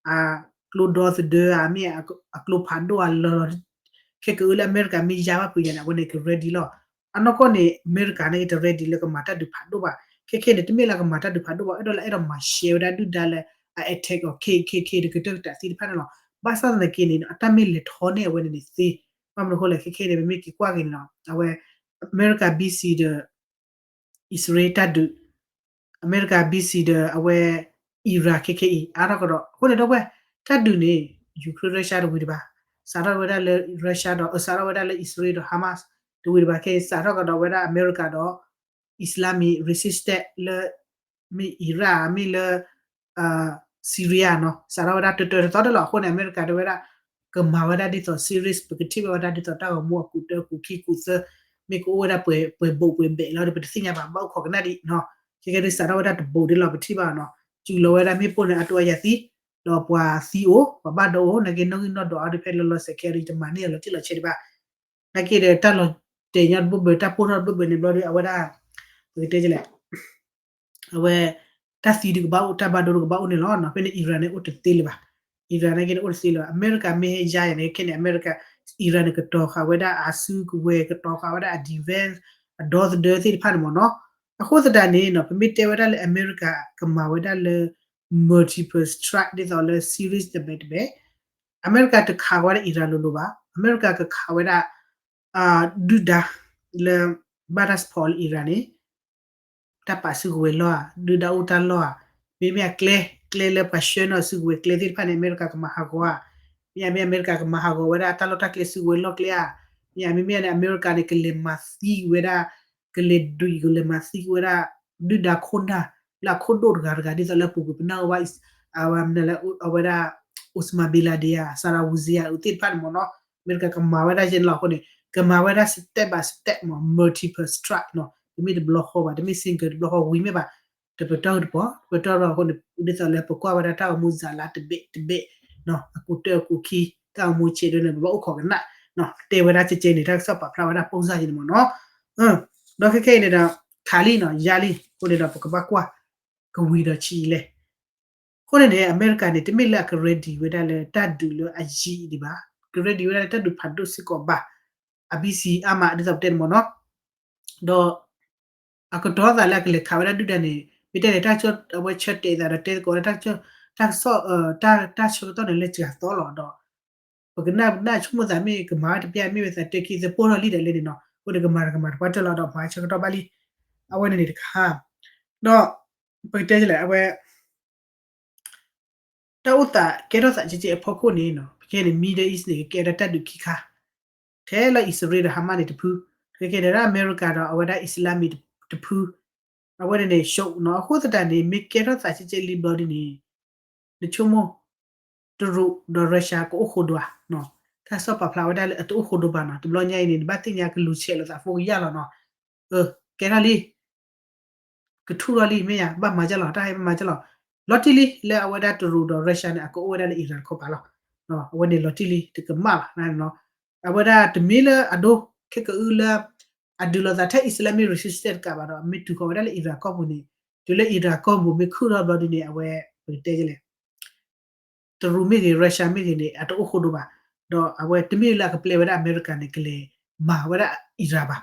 အကျိဒီသဒၢဧါ မ့ၢ်အကျိဖးဒိၣ်ဧါလၢလီၤ, ခဲကအုလၢအမဲရကၤမ့ၢ်ယါဘၣ်ပှဲၤယၤန့ၣ် အဝဲန့ၣ်က ready လီၤ. အနီၢ်ကီၢ်န့ၣ် အမဲရကၤန့ၣ် တreadyလၢကမၤတၢ်ဒုးဖးဒိၣ်ဘၣ်, ခဲခဲန့ၣ် တမ့ၢ်လၢကမၤတၢ်ဒုးဖးဒိၣ်ဘၣ်, အဲၣ်ဒိးလၢအဲၣ်ဒိးမၤရှဲဝဲဒၣ်ဒုၣ်ဒါလၢ အ attack အီၤ ခဲခဲခဲ တကတၢၢ်ကတၢၢ်သ့ၣ်တဖၣ်န့ၣ်လီၤ. ဘၣ်ဆၣ်သနာ်က့န့ၣ် အတၢ်မ့ၢ်လဲၤထီန့ၢ်အဝဲန့ၣ်န့ၣ်သ့, ဘၣ်မနုၤအဃိလဲၣ် ခဲခဲန့ၣ် ပမ့ၢ်က့ၤကွၢ်က့ၤန့ၣ်လီၤ အဝဲ အမဲရကၤ busy ဒီး အံၣ်စရ့လးတၢ်ဒုး, အမဲရကၤ busy ဒီးအဝဲ Iran ခဲခဲအံၤ အါထီၣ်ကဒီး အဃိန့ၣ် ဒီပုၢ်ဝဲၢ် တၢ်ဒုးန့ၣ် Ukraine Russia တဝံၤတဘၣ်, စးထီၣ်ဝဲဒၣ်လၢ Russia ဒီး စးထီၣ်ဝဲဒၣ်လၢ အံၣ်စရ့လးဒီး Hamas တဝံၤတဘၣ် ခဲအံၤ စးထီၣ်ကဒီးဝဲဒၣ်အမဲရကၤဒီး Islamic Resistance လၢ မ့ၢ် Iraq မ့ၢ်လၢ Syria နီၤ စးထီၣ်ဝဲဒၣ်တတၢတသီတလီၤ. အဃိန့ၣ် အမဲရကၤတဲဝဲဒၣ် ကမၤဝဲဒၣ်ဒ်သိး series ပကထံၣ်ဘၣ်ဝဲဒၣ်ဒ်သိးတၢ်ဂီၤမူအကူးတၢ အကူးခံ အကူးသၢ, မ့ၢ်ကအိၣ်ဝဲဒၣ်ပှဲၤ ပှဲၤဘိးပှဲၤဘဲးလီၤဒီး ပတသ့ၣ်ညါဘၣ် ဘၣ်အိၣ်ခိးကနၣ်ဒံးနီၤ. ခဲကဲဒ်စးထီၣ်ဝဲဒၣ်တဘိးဒ်လီၤ ပထံၣ်ဘၣ်နီၤ. စူၤလီၤဝဲဒၣ်မ့ၣ်ပိၢ်န့ၣ် အတိအယၤသံ ဒီးပှၤသံအိၣ် ပှၤဘၣ်ဒိအိၣ် နာ်က့နီၣ်ဂံၢ်နီၣ်ဒွးအီၤဒီး ဖဲလၢလီၤစဲးခဲအံၤ တမၤန့ၢ်အီၤလီၤတံၢ်လီၤဆဲးဒံးဘၣ်. နာ်က့ဒီးတၢ်လီၤတဲာ်ညီတဘိဘၢ တၢ်ပိၢ်ထီၣ်တဘိဘၢန့ၣ်ဘျီဒီး အဝဲဒၣ် ပကတဲလဲၣ် အဝဲ တၢ်သံဒုးကဘၣ်အိၣ် တၢ်ဘၣ်ဒိဒုးကဘၣ်အိၣ်န့ၣ်လီၤ. ဖဲန့ၣ် Iran န့ၣ်အိၣ်တသ့လၢၤဘၣ်. Iran နာ်က့န့ၣ်အိၣ်တသ့လၢၤဘၣ်. အမဲရကၤမ့ၢ်ဟဲယါယၤန့ၣ် ခဲန့ၣ် အမဲရကၤ Iran န့ၣ် ကတီၤဃာ်ဝဲဒၣ်အစုကဝဲၤ ကတီၤဃာ်ဝဲဒၣ်အ defense အဒီသဒၢသ့ၣ်တဖၣ်န့ၣ်မ့ၢ်နီၤ. အဃိသတးန့ၣ်နီၤ ပမ့ၢ်တဲဝဲဒၣ်လၢအမဲရကၤကမၤဝဲဒၣ်လၢ multiple strike ဒ်သိးလၢ series တဘဲတဘဲ အမဲရကၤတခးဝဲဒၣ် Iran လိၤလိၤဘၣ်. အမဲရကၤကခးဝဲဒၣ် ဒုၣ်ဒါလၢ ဘၣ်တၢ် support လၢ Iran န့ၣ် တၢ်ပာ်စုကဝဲၤလီၢ်ဧါ, ဒုၣ်ဒါအိၣ်တၢ်လီၢ်ဧါ, မ့မ့ၢ်အကျဲ ကျဲလၢပှၤဆှၢနီၤစုကဝဲၤကျဲသ့ၣ်တဖၣ်န့ၣ် အမဲရကၤကမၤဟးဂီၤဧါ, မ့ၢ်အမ့ၢ်အမဲရကၤကမၤဟးဂီၤဝဲဒၣ် တၢ်လီၢ်တၢ်ကျဲစုကဝဲၤလီၢ်ကျဲဧါ, မ့ၢ်အမ့မ့ၢ်န့ၣ် အမဲရကၤန့ၣ် ကလဲၤမၤသံဝဲဒၣ် ကလဲၤဒုး ကလဲၤမၤသံဝဲဒၣ် ဒုၣ်ဒါခိၣ်နၢ် လၢအခိၣ်ဒိၣ်တဂၤတဂၤ ဒ်သိးလၢပူၤကွံာ်ပနၢ်အူဘၣ် အဝဲဒၣ် Osama bin Laden ဧါ Saddam Hussein ဧါ အဝဲသ့ၣ်တဖၣ်န့ၣ်မ့ၢ်နီၤ, အမဲရကၤကမၤဝဲဒၣ်ယဲန့ၣ်လီၤ. အဃိန့ၣ် ကမၤဝဲဒၣ် step by step မ့ၢ် multiple strike နီၤ, တမ့ၢ်တဘျီဃီဘၣ်, တမ့ၢ် single တဘျီဃီဝံၤမ့ၢ်ဘၣ်, တပတီၢ်တပီၤ တပတီၢ်တပီၤအဃိန့ၣ် ဒ်သိးလၢပကွၢ်ဝဲဒၣ်တၢ်အိၣ်မူစးလၢတဘ့ၣ်တဘ့ၣ် အကူးတၢၢ်အကူးခံ တၢ်အိၣ်မူဆံးဒ်န့ၣ် ပဘၣ်အိၣ်ခိးကနၣ် တဲဝဲဒၣ်ကဲကဲန့ၣ် တၢ်ကစီၣ်ပာ်ဖျါဝဲဒၣ် ပုံစံ ယဲန့ၣ်မ့ၢ်နီၤ. ဒီးခဲခဲအံၤန့ၣ်ဒီး ခးလံနီၤ ယါလံ အဃိန့ၣ်ဒီး ပကဘၣ်ကွၢ် ကဝံၤဒီးဆံးလဲၣ်. အဃိန့ၣ်န့ၣ် အမဲရကၤန့ၣ် တမ့ၢ်လၢအက ready ဝဲဒၣ်လၢတၢ်ဒုးလၢအယံာ်ဒံးဘၣ်, က ready ဝဲဒၣ်လၢတၢ်ဒုးဖးဒိၣ်စ့ၢ်ကီးဘၣ်, အ busy အါမး ဒ်သိးပတဲန့ၣ်မ့ၢ်နီၤ. ဒီး အကတီၤသးလၢအကလဲၤခးဝဲဒၣ်ဒုၣ်ဒါန့ၣ် မ့ၢ်တဲန့ၣ် တၢ်ဆၢ အဝဲဆၢတဲာ်သးဒီးတဲသကိးလၢ တၢ်ကစီၣ် တၢ်ဆၢကတီၢ်န့ၣ် လၢစှၤသီလီၤဒီး ပကနၣ် ပကနၣ်ဆိကမိၣ်သးမ့ၢ် ကမၤဝဲတပျၢ်မ့ၢ်ဝဲသးတဲခံ သပိၢ်ထီၣ်လံဒီးလဲန့ၣ်နီၤ, အဃိန့ၣ် ကမၤတကမၤတပှၢ်တၢၢ်လီၤဒီး မၤဆၢကတီၢ်ဘၣ်လံ. အဝဲန့ၣ်န့ၣ်တခါ ဒီး ပကတဲလဲၣ် အဝဲ တၢ်အိၣ်သးကဲထီၣ်သးကဲကဲအဖီခိၣ်န့ၣ်နီၤ ပကဲန့ၣ် Middle East န့ၣ် ကကဲဒၣ်တၢ်ဒုးခံခါ, ထဲလၢအံၣ်စရ့လးဒီး Hamas န့ၣ်တဖု, ကကဲဒၣ်အမဲရကၤဒီးအဝဲဒၣ် Islamic တဖု, အဝဲန့ၣ်န့ၣ် ရှုံးနီၤ. အဃိသတးန့ၣ် မ့ၢ်ကဲထီၣ်သးကဲကဲလံဘျီဒ်န့ၣ် နဆိကမိၣ် တရူးဒီး Russia ကအိၣ်ဃိဒိၣ်ဧါ, တၢ်ကစီၣ်ပာ်ဖျါဝဲဒၣ်လၢအတအိၣ်ဃိဒိၣ်ဘၣ်နီၤ. တဘျီညါအံၤန့ၣ် နဘၣ်သ့ၣ်ညါကလူၤဆဲးလိာ်သးဖိကယၢ်လီၤနီၤ. ကဲထီၣ်လံ ကထူၣ်ထီၣ်လံ မ့ၢ်ယါ ဘၣ်မၤကၢ်လီၤ တၢ်ဟဲဘၣ်မၤကၢ်လီၤ. လီၤတံၢ်လံ လၢအဝဲဒၣ်တရူးဒီး Russia န့ၣ် အကအိၣ်ဝဲဒၣ်လၢ Iran တခီပၤလီၤ. အဝဲန့ၣ်လီၤတံၢ်လံ တကမၣ်ဘၣ်နီၤ. အဝဲဒၣ်တမ့ၢ်လၢအဒိ ခဲကအုလၢ အဒုးလိာ်သးထဲ Islamic resistance တကးဘၣ်ဒီး မ့ၢ်တုၤဃီၤဝဲဒၣ်လၢ Iran ကီၢ်ပူၤန့ၣ် တုၤလၢ Iran ကီၢ်ပူၤမ့ၢ်ခုၣ်ထီၣ်ဘျီဒ်န့ၣ် အဝဲ ပကတဲလဲၣ် တရူးမ့ၢ်ဂ့ၤ Russia မ့ၢ်ဂ့ၤန့ၣ် အတအိၣ်ဃိဒိၣ်ဘၣ်. ဒီးအဝဲတမ့ၢ်လၢအကပျဲဝဲဒၣ်အမဲရကၤန့ၣ် ကလဲၤမၤဝဲဒၣ် Iran ဘၣ်.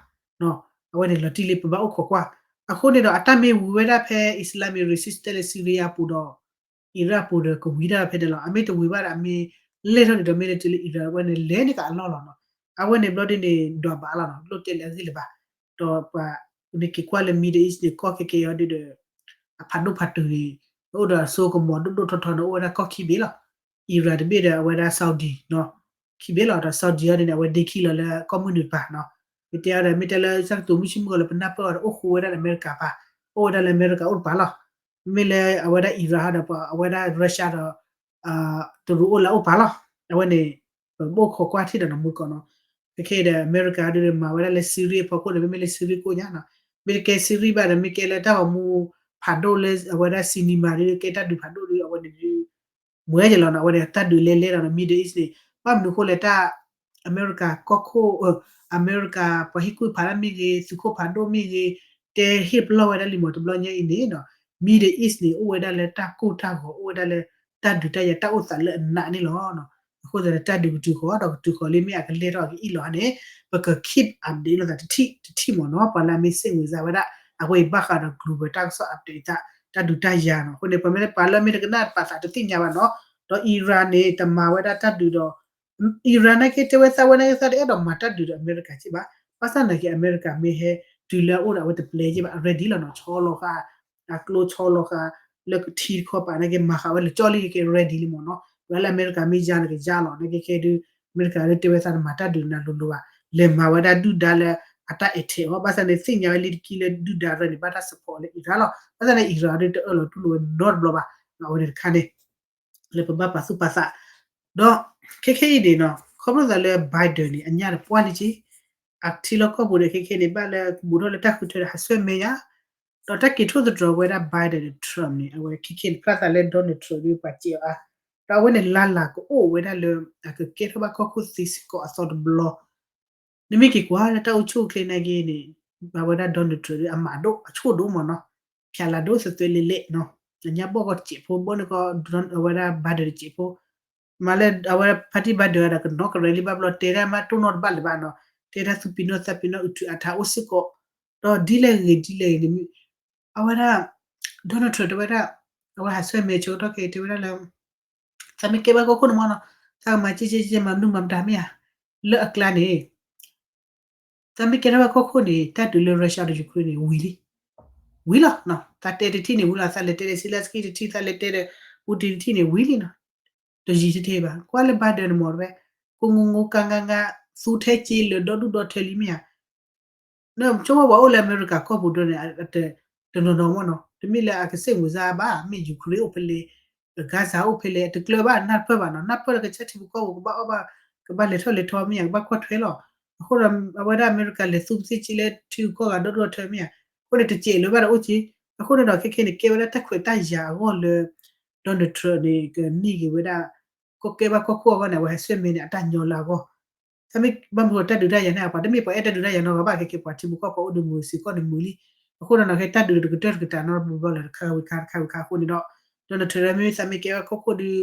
အဝဲန့ၣ်လီၤတံၢ်လံ ပဘၣ်အိၣ်ခိးကွၢ်. အဃိန့ၣ်ဒီး အတၢ်မ့ၢ်ဝံၤဝဲဒၣ်ဖဲ Islamic resistance လၢ Syria ပူၤဒီး Iraq ပူၤဒီး ကဝံၤဒၣ်ဖဲန့ၣ်လီၤ. အမ့ၢ်တဝံၤဘၣ်ဒီး အမ့ၢ်လဲၢ်ထီၣ်န့ၣ်ဒီး မ့ၢ်လၢတုၤလၢ Iran အဝဲန့ၣ် လဲၤန့ၢ်ကအလီၢ်လီၤနီၤ. အဝဲန့ၣ်ဘျီဒ်န့ၣ် ဒွးဘၣ်လီၤနီၤ လိၣ်တဲလၢအဂ့ၢ်လၢၤဘၣ်. ဒီးပှၤန့ၣ်က့ၤကွၢ်လၢ Middle East န့ၣ် ကီၢ်ခဲခဲအံၤဒ်ဒီး အဖးဒိၣ်ဖးတုၤန့ၣ် အိၣ်ဒီးအစိကမီၤဒိၣ်ဒိၣ်ထီထီန့ၣ် အိၣ်ဝဲဒၣ်ကီၢ်ခံဘ့ၣ်လီၤ. Iran တဘ့ၣ်ဒီးအဝဲဒၣ် Saudi နီၤ ခံဘ့ၣ်လီၤ. ဒီး Saudi အံၤန့ၣ် အဝဲဒ့ခံလီၤလၢကီၢ်မုၢ်နုာ်တပၤနီၤ. မ့ၢ်တဲအီၤဒီး မ့ၢ်တဲလၢတၢ်ကတိၤမုၢ်ဆ့ၣ်မုၢ်ဂီၤလၢပနၢ်ပၢၢ်အီၤဒီး အိၣ်ဃိဝဲဒၣ်လၢအမဲရကၤပၤ, အိၣ်ဝဲဒၣ်လၢအမဲရကၤအိၣ်တပၤလီၤ. မ့မ့ၢ်လၢအဝဲဒၣ် Iran ဟီဒီး အဝဲဒၣ် Russia ဒီး တရူးအိၣ်လၢအအိၣ်ပၤလီၤ. အဝဲန့ၣ် ပဘၣ်အိၣ်ခိးကွၢ်ထံၣ်ဒီးနီၤ မုၢ်ကီးနီၤ. ခဲခဲအံၤဒီး အမဲရကၤဒ်ဒီးမၤဝဲဒၣ်လၢ Syria အဖီခိၣ်န့ၣ် မ့မ့ၢ်လၢ Syria ကိးညါနီၤ. မ့ၢ်တကဲ Syria ဘၣ်ဒီး မ့ၢ်ကဲလၢတၢ်ဂီၤမူဖးဒိၣ်လၢအဝဲဒၣ် cinema ဒ်ဒီး ကဲတၢ်ဒုးဖးဒိၣ်ဒီး အဝဲန့ၣ်ဒ် မွဲက့ၤလီၤနီၤ. အဝဲန့ၣ်တၢ်ဒုးလဲၤလဲၤလီၤနီၤ Middle East န့ၣ်. ဘၣ်မနုၤအဃိလဲၣ် တၢ် အမဲရကၤကီၢ်ခိၣ် အမဲရကၤပှၤဟ့ၣ်ကူၣ်ဖးဒိၣ်မ့ၢ်ဂ့ၤ သုးခိၣ်ဖးဒိၣ်မ့ၢ်ဂ့ၤ တဲဟ့ၣ်ပလီၢ်ဝဲဒၣ်လံမး တဘျီညါအံၤန့ၣ်နီၤ Middle East န့ၣ် အိၣ်ဝဲဒၣ်လၢတၢ်ကိၢ်တၢ်ဂီၤ အိၣ်ဝဲဒၣ်လၢတၢ်ဒုးတၢ်ယၤ တၢ်အိၣ်သးလၢအနးန့ၣ်လီၤ. အဃိသတးန့ၣ် တၢ်ဒုးကတုၤဃီၤဒီးကတုၤဃီၤလံ မ့ၢ်အကလဲၤထီၣ်အကအံၣ်လီၤန့ၣ် ပက keep update လိာ်သးတထံၣ်တထံၣ်မးနီၤ. ပှၤလၢအမ့ၢ်စ့ၣ်ဝံၤစၢ်ဝဲဒၣ် အဝဲအံၤဘၣ်ဃးဒီး global တၢ်ကစီၣ် update သး တၢ်ဒုးတၢ်ယၤနီၤ. အဃိန့ၣ် ပှၤမ့ၢ်ပှၤလၢမ့ၢ်တကနၣ်ပာ်သးတသ့ၣ်ညါဘၣ်နီၤ. ဒီး Iran န့ၣ် တမၤဝဲဒၣ်တၢ်ဒုးဒီး Iran နာ်က့တဲဝဲသးဝဲနာ်က့ သးတအဲၣ်ဒိးမၤတၢ်ဒုးဒီးအမဲရကၤက့ဘၣ်. ဘၣ်ဆၣ်နာ်က့ အမဲရကၤမ့ၢ်ဟဲတုၤလၢအအိၣ်ဒီးအဝဲတပျဲက့ဘၣ် ready လီၤနီၤ. ဆီလီၤဃာ် အကျိဆီလီၤဃာ် လၢကထံတခီပၤနာ်က့ မၤဃာ်ဝဲလၢကၠီလံက့ ready လံမးနီၤ. ပှၤလၢအမဲရကၤမ့ၢ်ယါန့ၣ်ကယါလီၤ. နာ်က့ခဲဒုး အမဲရကၤဒုးတဲဝဲသးတမၤတၢ်ဒုးနၤလိၤလိၤဘၣ်. လဲၤမၤဝဲဒၣ်ဒုၣ်ဒါလၢအတၢ်အဲၣ်ထဲးအီၤ ဘၣ်ဆၣ်န့ၣ်သ့ၣ်ညါဝဲလံတကံလၢဒုၣ်ဒါရၢန့ၣ် ဘၣ်တၢ် support လၢ Iran လီၤ. ဘၣ်ဆၣ်န့ၣ် Iran ဒုးတအၢၣ်လီၤတူၢ်လိာ်ဝဲနီတဘျီဘၣ်. အဝဲန့ၣ်တခါန့ၣ် လၢပဘၣ်ပာ်သူၣ်ပာ်သး ဒီးခဲခဲအံၤန့ၣ်နီၤ ခီဖျိသးလၢ Biden န့ၣ် အညၣ်တပှၢ်လံက့ အထံလီၢ်ကီၢ်ပူၤဒီးခဲခဲန့ၣ် ဘၣ်လၢကဘူးထီၣ်လၢတၢ်ဃုထၢဒီးဟးဆှဲၣ်မဲာ်ညါ ဒီးတၢ်က့ၤထိၣ်သတြီၤဝဲဒၣ် Biden ဒီး Trump န့ၣ် အဝဲခဲခဲန့ၣ် ဖျါသးလၢ Donald Trump ဒုးပှၤစဲးအီၤအါ ဒီးအဝဲန့ၣ်လၢ်လၢ်ကအိၣ်ဝဲဒၣ်လၢ အကကဲထီၣ်ဘၣ်ကီၢ်ခိၣ်သ့စ့ၢ်ကီးအသီတဘျီ နမ့ၢ်က့ၤကွၢ်လၢတၢ်အိၣ်ဆူၣ်အိၣ်ချ့နာ်က့န့ၣ် အဝဲဒၣ် Donald Trump အမၤဒိၣ်အဆိၣ်ဒိၣ်မးနီၤ, ဖျးလၤဒိၣ်သ့သ့လဲၣ်လဲၣ်နီၤ, အညါဘီၣ်ကီၢ်တစဲးဖိ ဘီၣ်န့ၣ်ကီၢ် အဝဲဒၣ် Biden တစဲးဖိ, မ့ၢ်လၢအဝဲဒၣ် party Biden ဒီးကနီၣ်ကရဲလံဘၣ်ဘျီ တဲဒၣ်မးတိၢ်နီၣ်တဘၣ်လၢၤဘၣ်နီၤ, တဲဒၣ်သူၣ်ပံၤနီၣ်သးပံၤနီၣ် အုးထုးအါထးအိၣ်စ့ၢ်ကီး, ဒီးဒ်လဲၣ်ဂ့ၤဒ်လဲၣ်ဂ့ၤန့ၣ် အဝဲဒၣ် Donald Trump တဲဝဲဒၣ်, အဝဲဟးဆှဲမဲာ်ဆၢကတီၢ်ခဲအံၤတဲဝဲဒၣ်လၢ သးမ့ၢ်ကဲဘၣ်ကီၢ်ခိၣ်န့ၣ်မ့ၢ်နီၤ, သးကမၤကဲကဲကဲမၤမနုၤမၤမတၤမ့ၢ်ဧါ, လၢအကျါန့ၣ် သးမ့ၢ်ကဲထီၣ်ဘၣ်ကီၢ်ခိၣ်န့ၣ် တၢ်ဒုးလၢ Russia ဒီး Ukraine န့ၣ် ဝံၤလံ, ဝံၤလီၤ, သးတဲတထံၣ်န့ၣ်ဝံၤလီၤ, သးလဲၤတဲဒီး Zelenskyy တထံၣ်, သးလဲၤတဲဒီး Putin တထံၣ်န့ၣ် ဝံၤလံနီၤ, တယံာ်တထံၣ်ဘၣ်, ကွၢ်လၢ Biden န့ၣ်မ့ၢ်တဝဲ, ကိးငိုငိုကါငါငါ, သူထဲစ့လၢာ်ဒီဒူၣ်ဒီထၢလံမ့ၢ်ဧါ နဆိကမိၣ်ပှၤအိၣ်လၢအမဲရကၤကီၢ်ပူၤဒၢန့ၣ် တနီၤနီၤမ့ၢ်နီၤ, တမ့ၢ်လၢအကစဲးမုာ်စါဘၣ်, မ့ၢ် Ukraine အိၣ်ဖဲလဲၣ်, Gaza အိၣ်ဖဲလဲၣ်, တကျၢၤဘၣ်နၢ်ပၢၢ်ဘၣ်နီၤ, နၢ်ပၢၢ်လၢကစၢ်ထံဖိကီၢ်ဖိကဘၣ်အီၣ်ဘၣ်, ကဘၣ်လဲၤထီၣ်လဲၤထီမ့ၢ်ဧါ, ကဘၣ်ကွၢ်ထွဲလီၤ. အဃိဒီး အဝဲဒၣ်အမဲရကၤလဲၤသူပသ့ၣ်က့လၢထံဂုၤကီၢ်ဂၤဒီဒူၣ်ဒီထၢမ့ၢ်ဧါ, အဃိန့ၣ် တစဲးလၢၤဘၣ်ဒီးအိၣ်က့, အဃိန့ၣ်ဒီးခဲခဲန့ၣ် ကဲဝဲဒၣ်တၢ်ခွဲးတၢ်ယာ်အဂီၢ်လၢ Donald Trump န့ၣ် ကန့ၢ်က့ၤဝဲဒၣ် ကီၢ်ကဲဘၣ်ကီၢ်ခိၣ်အဂီၢ်န့ၣ် အဝဲဟဲဆှဲမဲာ်န့ၣ် အတၢ်ညီလၢအဂီၢ် တၢ်မ့ၢ်ဘၣ်မနုၤတၢ်ဒုးတၢ်ယၤန့ၣ် ပှၤတမ့ၢ်ပှၤအဲၣ်တၢ်ဒုးတၢ်ယၤနီတဂၤဘၣ် ခဲကဲပှၤထံဖိကီၢ်ဖိအိၣ်ဒီးမုာ်စ့ၢ်ကီးန့ၣ်မုာ်လံ. အဃိဒီးနီၢ်ခဲတၢ်ဒုးတကတၢၢ်တကတၢၢ်နီတဘျီဘျီလၢတခါဝံၤခါတခါဝံၤခါအဃိန့ၣ်ဒီး Donald Trump မ့ၢ်သးမ့ၢ်ကဲဝဲကီၢ်ခိၣ်ဒီး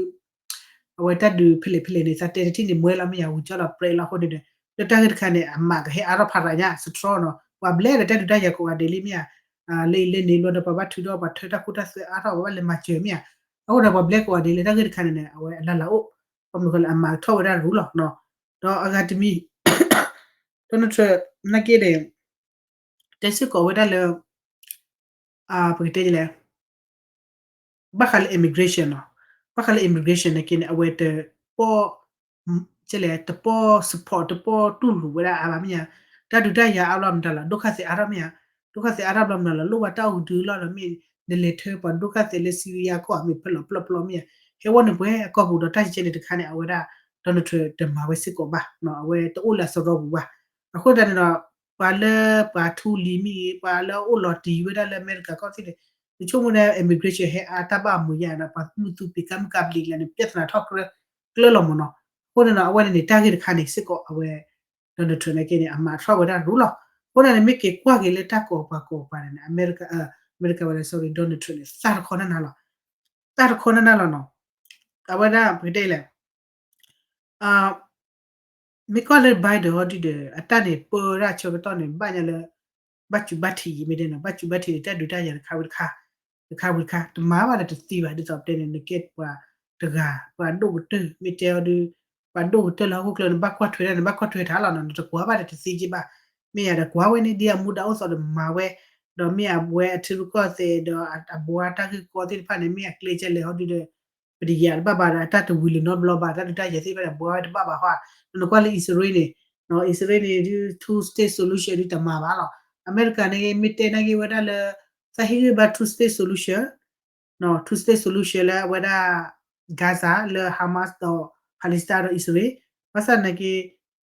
အဝဲတၢ်ဒုးဖဲလဲၣ်ဖဲလဲၣ်န့ၣ် သးတဲတထံၣ်န့ၣ် မွဲလီၤမ့ၢ်ယၤ ဝံၤကၠီလီၤပြဲးလီၤအဃိန့ၣ်ဒီး လၢတၢ်ဂ့ၢ်တခါန့ၣ် အမၤကဟဲအါထီၣ်ဖးရၤညါ စထြီနီၤ ပှၤဘျဲၣ်ဒီးတၢ်ဒုးတၢ်ယၤကိးဂၤဒဲးလံမ့ၢ်ဧါ. လၢအံၤလၢန့ၣ်ဘျီဒီး ပှၤဘၣ်ထုးထီၣ်ပှၤထၢတၢ်ခိတၢ်သွဲအါထီၣ် ပှၤဘၣ်လဲၤမၤစၢၤမ့ၢ်ဧါ. အဃိဒီးပှၤဘျဲၣ်ကိးဂၤဒဲးလၢတၢ်ဂ့ၢ်တခါန့ၣ်န့ၣ် အဝဲအလၢ်လၢ်အိၣ် ပမ့ၢ်ကီးလၢအမၤထီၣ်ဝဲဒၣ်ရူလီၤ. ဒီးအဂၤတမံၤ Donald Trump နာ်က့န့ၣ် တဲစ့ၢ်ကီးဝဲဒၣ်လၢ ပကတဲလဲၣ် ဘၣ်ဃးလၢ immigration နီၤ, ဘၣ်ဃးလၢ immigration နာ်က့န့ၣ် အဝဲတပီၢ် လဲၣ် တပီၢ် support တပီၢ်တူၢ်လိာ်ဝဲဒၣ်အါဘၣ်မ့ၢ်ဧါ. တၢ်ဒုးတၢ်ယၤအါဘျီမတၤလီၤ ဒုက္ခသည်အါထီၣ်မ့ၢ်ဧါ, ဒုက္ခသည်အါထီၣ်ဘျီမတၤလီၤ လိၣ်ဘၣ်တၢ်အိၣ်ကဒုလီၢ်ဒီးမ့ၢ် နလဲၤထၢပှၤဒုက္ခသည်လၢ Syria ကီၢ်မ့ၢ်ဖဲလီၤပျီပျီမ့ၢ်ဧါ. ဟဲဝဲန့ၣ်ပှဲၤအကီၢ်ပူၤဒီးတၢ်ကဲန့ၣ်တခါန့ၣ် အဝဲဒၣ် Donald Trump တမၤဝဲစ့ၢ်ကီးဘၣ်, အဝဲတအိၣ်လၢအစရီပူၤဘၣ်. အဃိသတးန့ၣ်ဒီး ပှၤလၢပှၤထူလံၤမ့ၢ်ဂ့ၤ ပှၤလၢအအိၣ်လီၤတံၢ်ဝဲဒၣ်လၢအမဲရကၤကီၢ်သ့ၣ်န့ၣ် နဆိကမိၣ်န့ၣ် immigration ဟဲအါတၢ်ဘၣ်အမုာ်ယါဒီး ပှၤမုၢ်သူပံၤကါမုၢ်ကါပျံၤလၢန့ၣ် ပြဿနာထီၣ်ကြၢးကျၢၢ်လီၤမ့ၢ်နီၤ. အဃိန့ၣ်ဒီး အဝဲန့ၣ်န့ၣ် တၢ်ဂ့ၢ်တခါန့ၣ်စ့ၢ်ကီး အဝဲ Donald Trump နာ်က့န့ၣ် အမၤထီၣ်ဝဲဒၣ်ရူလီၤ. အဃိန့ၣ်န့ၣ် မ့ၢ်က့ၤကွၢ်က့ၤလၢတၢ်ကီၢ်ပှၤကီၢ်ပှၤန့ၣ်န့ၣ် အမဲရကၤ အမဲရကၤဝဲဒၣ် sorry Donald Trump န့ၣ် သၣ်တခီနၢ်နၢ်လီၤ, သၣ်တခီနၢ်နၢ်လီၤနီၤ. အဝဲဒၣ်ပကတဲလဲၣ် မ့ၢ်ကွၢ်လၢ Biden ဟီဒုဒီး အတၢ်န့ၣ်ပၢဝဲဒၣ်ဆၢကတီၢ်န့ၣ် ဘၣ်ညါလၢ ဘၣ်စူးဘၣ်ထံးယံၤမ့ၢ်တဲနီၤ ဘၣ်စူးဘၣ်ထံးန့ၣ် တၢ်ဒုးတၢ်ယၤတခါဝံၤတခါ တခါဝံၤတခါ တမၤဘၣ်ဒီးတသ့ဘၣ် ဒ်သိးပတဲန့ၣ် နကဲပှၤတဂၤ ပှၤဒိၣ်ကတၢၢ် မ့ၢ်တဲအီၤဒု ပှၤဒိၣ်ကတၢၢ်လၢဟီၣ်ခိၣ်ချၢ နဘၣ်ကွၢ်ထွဲတၢ် နဘၣ်ကွၢ်ထွဲတၢ်လီၤနီၤ နတကွၢ်ဘၣ်ဒီးတသ့က့ဘၣ်. မ့ၢ်ယၤဒီးကွၢ်ဝဲန့ၣ် ဒ်အမူဒါအိၣ်သိးဒီးမၤဝဲ ဒီးမ့ၢ်အဝဲအထံရူၢ်ကီၢ်သဲးဒီးအဘှါတၢ်ဂ့ၢ်ကီသ့ၣ်တဖၣ်န့ၣ် မ့ၢ်အကျဲကလဲၣ်ဟီဒုဒီး ပတယံာ်တဘၣ်ဘၣ်ဒီး အတၢ်တဝံၤလၢၤနီတဘျီဘၣ် တၢ်ဒုးတၢ်ယၤသ့ၣ်တဖၣ်ဒီး ဘှါဝဲတဘၣ်ဘၣ်ဟီဧါ. နကွၢ်လၢအံၣ်စရ့လးန့ၣ် အံၣ်စရ့လးန့ၣ်ဒု two state solution ဒုတမၤဘၣ်လီၤ. အမဲရကၤန့ၣ် မ့ၢ်တဲနာ်က့ဝဲဒၣ်လၢ သးဟ့ၣ်ဂံၢ်ဘါ two state solution, two state solution လၢအဝဲဒၣ် Gaza လၢ Hamas ဒီး Palestine ဒီးအံၣ်စရ့လး, ဘၣ်ဆၣ်နာ်က့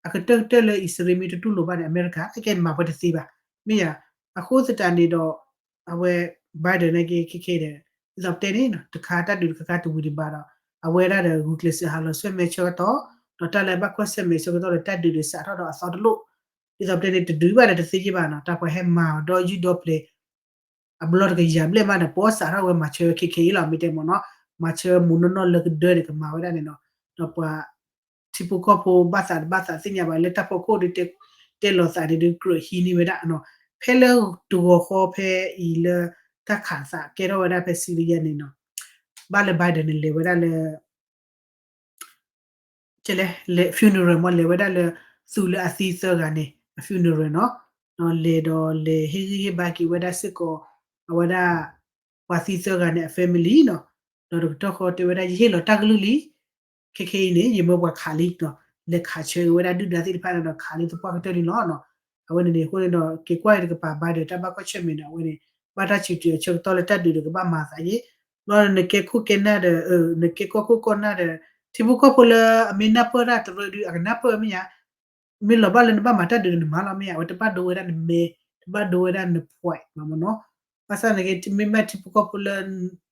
အကတၢၢ်ကတၢၢ်လၢအံၣ်စရ့လးမ့ၢ်တတူၢ်လိာ်ဘၣ်န့ၣ် အမဲရကၤ အကဲမၤပှဲၤတသ့ဘၣ်. မ့ၢ်ယၤ အဃိသတးန့ၣ်ဒီး အဝဲ Biden နာ်က့ခဲခဲဒီး ဒ်သိးပတဲန့ၣ် တခါတၢ်ဒုးတခါခါတဝံၤဒံးဘၣ်ဒီး အဝဲဒၣ်ဒီးဂုာ်ကျဲးစၢးဟးလီၤဆှဲမဲာ်ဆၢကတီၢ် ဒီးတၢ်လၢဘၣ်ကွၢ်ဆှဲမဲာ်ဆၢကတီၢ်ဒီး တၢ်ဒုးဒီးစးထီၣ်ဒီးအသီတလိၣ် ဒ်သိးပတဲန့ၣ် တဒုးဘၣ်ဒီးတသ့က့ဘၣ်နီၤ တၢ်ပှၤဟဲမၤအီၤဒီးယုၢ်ဒီပျဲၤ အဘျီတကယၤဘျဲၣ်မးဒီး ပှၤစးထီၣ်ဝဲမၤဆၢဝဲခဲခဲအံၤလီၤ မ့ၢ်တဲမ့ၢ်နီၤ မၤဆၢမုၢ်နီၢ်နီၢ်လၢကဒၢန့ၣ် ကမၤဝဲဒၣ်န့ၣ်နီၤ ဒီးပှၤ ထံဖိကီၢ်ဖိဘၣ်သးတဘၣ်သးသ့ၣ်ညါဘၣ်လၢတၢ်ဖီခိၣ်ဒုတဲ တဲလီၤသးန့ၣ်ဒု ကြၢးဟံးန့ၢ်ဝဲဒၣ်နီၤ ဖဲလၢတဂီၤဃီဖဲအံၤလၢ တၢ်ခးသးကဲထီၣ်ဝဲဒၣ်ဖဲ Syria န့ၣ်နီၤ ဘၣ်လၢ Biden န့ၣ်လဲၤဝဲဒၣ်လၢ လဲၤ funeral မ့ၢ်လဲၤဝဲဒၣ်လၢ သူၣ်လၢအသံသၢဂၤန့ၣ် အ funeral နီၤ ဒီးလဲၤဒီးလဲၤဟ့ၣ်ဂံၢ်ဟ့ၣ်ဘါက့ၤဝဲဒၣ်စ့ၢ်ကီး အဝဲဒၣ် ပှၤသံသၢဂၤန့ၣ် အ family နီၤ ဒီးတကတီၢ်ဃီတဲဝဲဒၣ် ယဟ့ၣ်လီၤတၢ်ကလုၢ်လံ ခဲခဲအံၤန့ၣ် ယမၢပှၤခးလံနီၤ လဲၤခးဆၢက့ၤဝဲဒၣ်ဒုၣ်ဒါသ့ၣ်တဖၣ်န့ၣ်ဒီးခးလံသပှၢ်ကတၢၢ်လံလီၤနီၤ အဝဲန့ၣ်န့ၣ် အဃိန့ၣ်ဒီး က့ၤကွၢ်အံၤတကပၤ Biden တၢ်ဘၣ်ကွၢ်ဆၢၣ်မဲာ်န့ၣ် အဝဲန့ၣ် ဘၣ်တၢ်ဆံးတုၤအဆၢကတီၢ်လၢတၢ်ဒုးဒီးကဘၣ်မၤသးယ့ၣ် ဘျီနကဲခိၣ်ကဲနၢ်ဒီး နကဲကီၢ်ခိၣ်ကီၢ်နၢ်ဒီး ထံဖိကီၢ်ဖိလၢအမ့ၢ်နၢ်ပၢၢ်တၢ်တရၢဒု အကနၢ်ပၢၢ်မ့ၢ်ယါ မ့ၢ်လီၤဘၣ်လၢနဘၣ်မၤတၢ်ဒုးန့ၣ် နမၤလီၤမ့ၢ်ယါ အဝဲတဘၣ်ဒိဝဲဒၣ်နမဲာ် တဘၣ်ဒိဝဲဒၣ်န point မ့ၢ်နီၤ ဘၣ်ဆၣ်န့ၣ်က့ မ့မ့ၢ်ထံဖိကီၢ်ဖိလၢ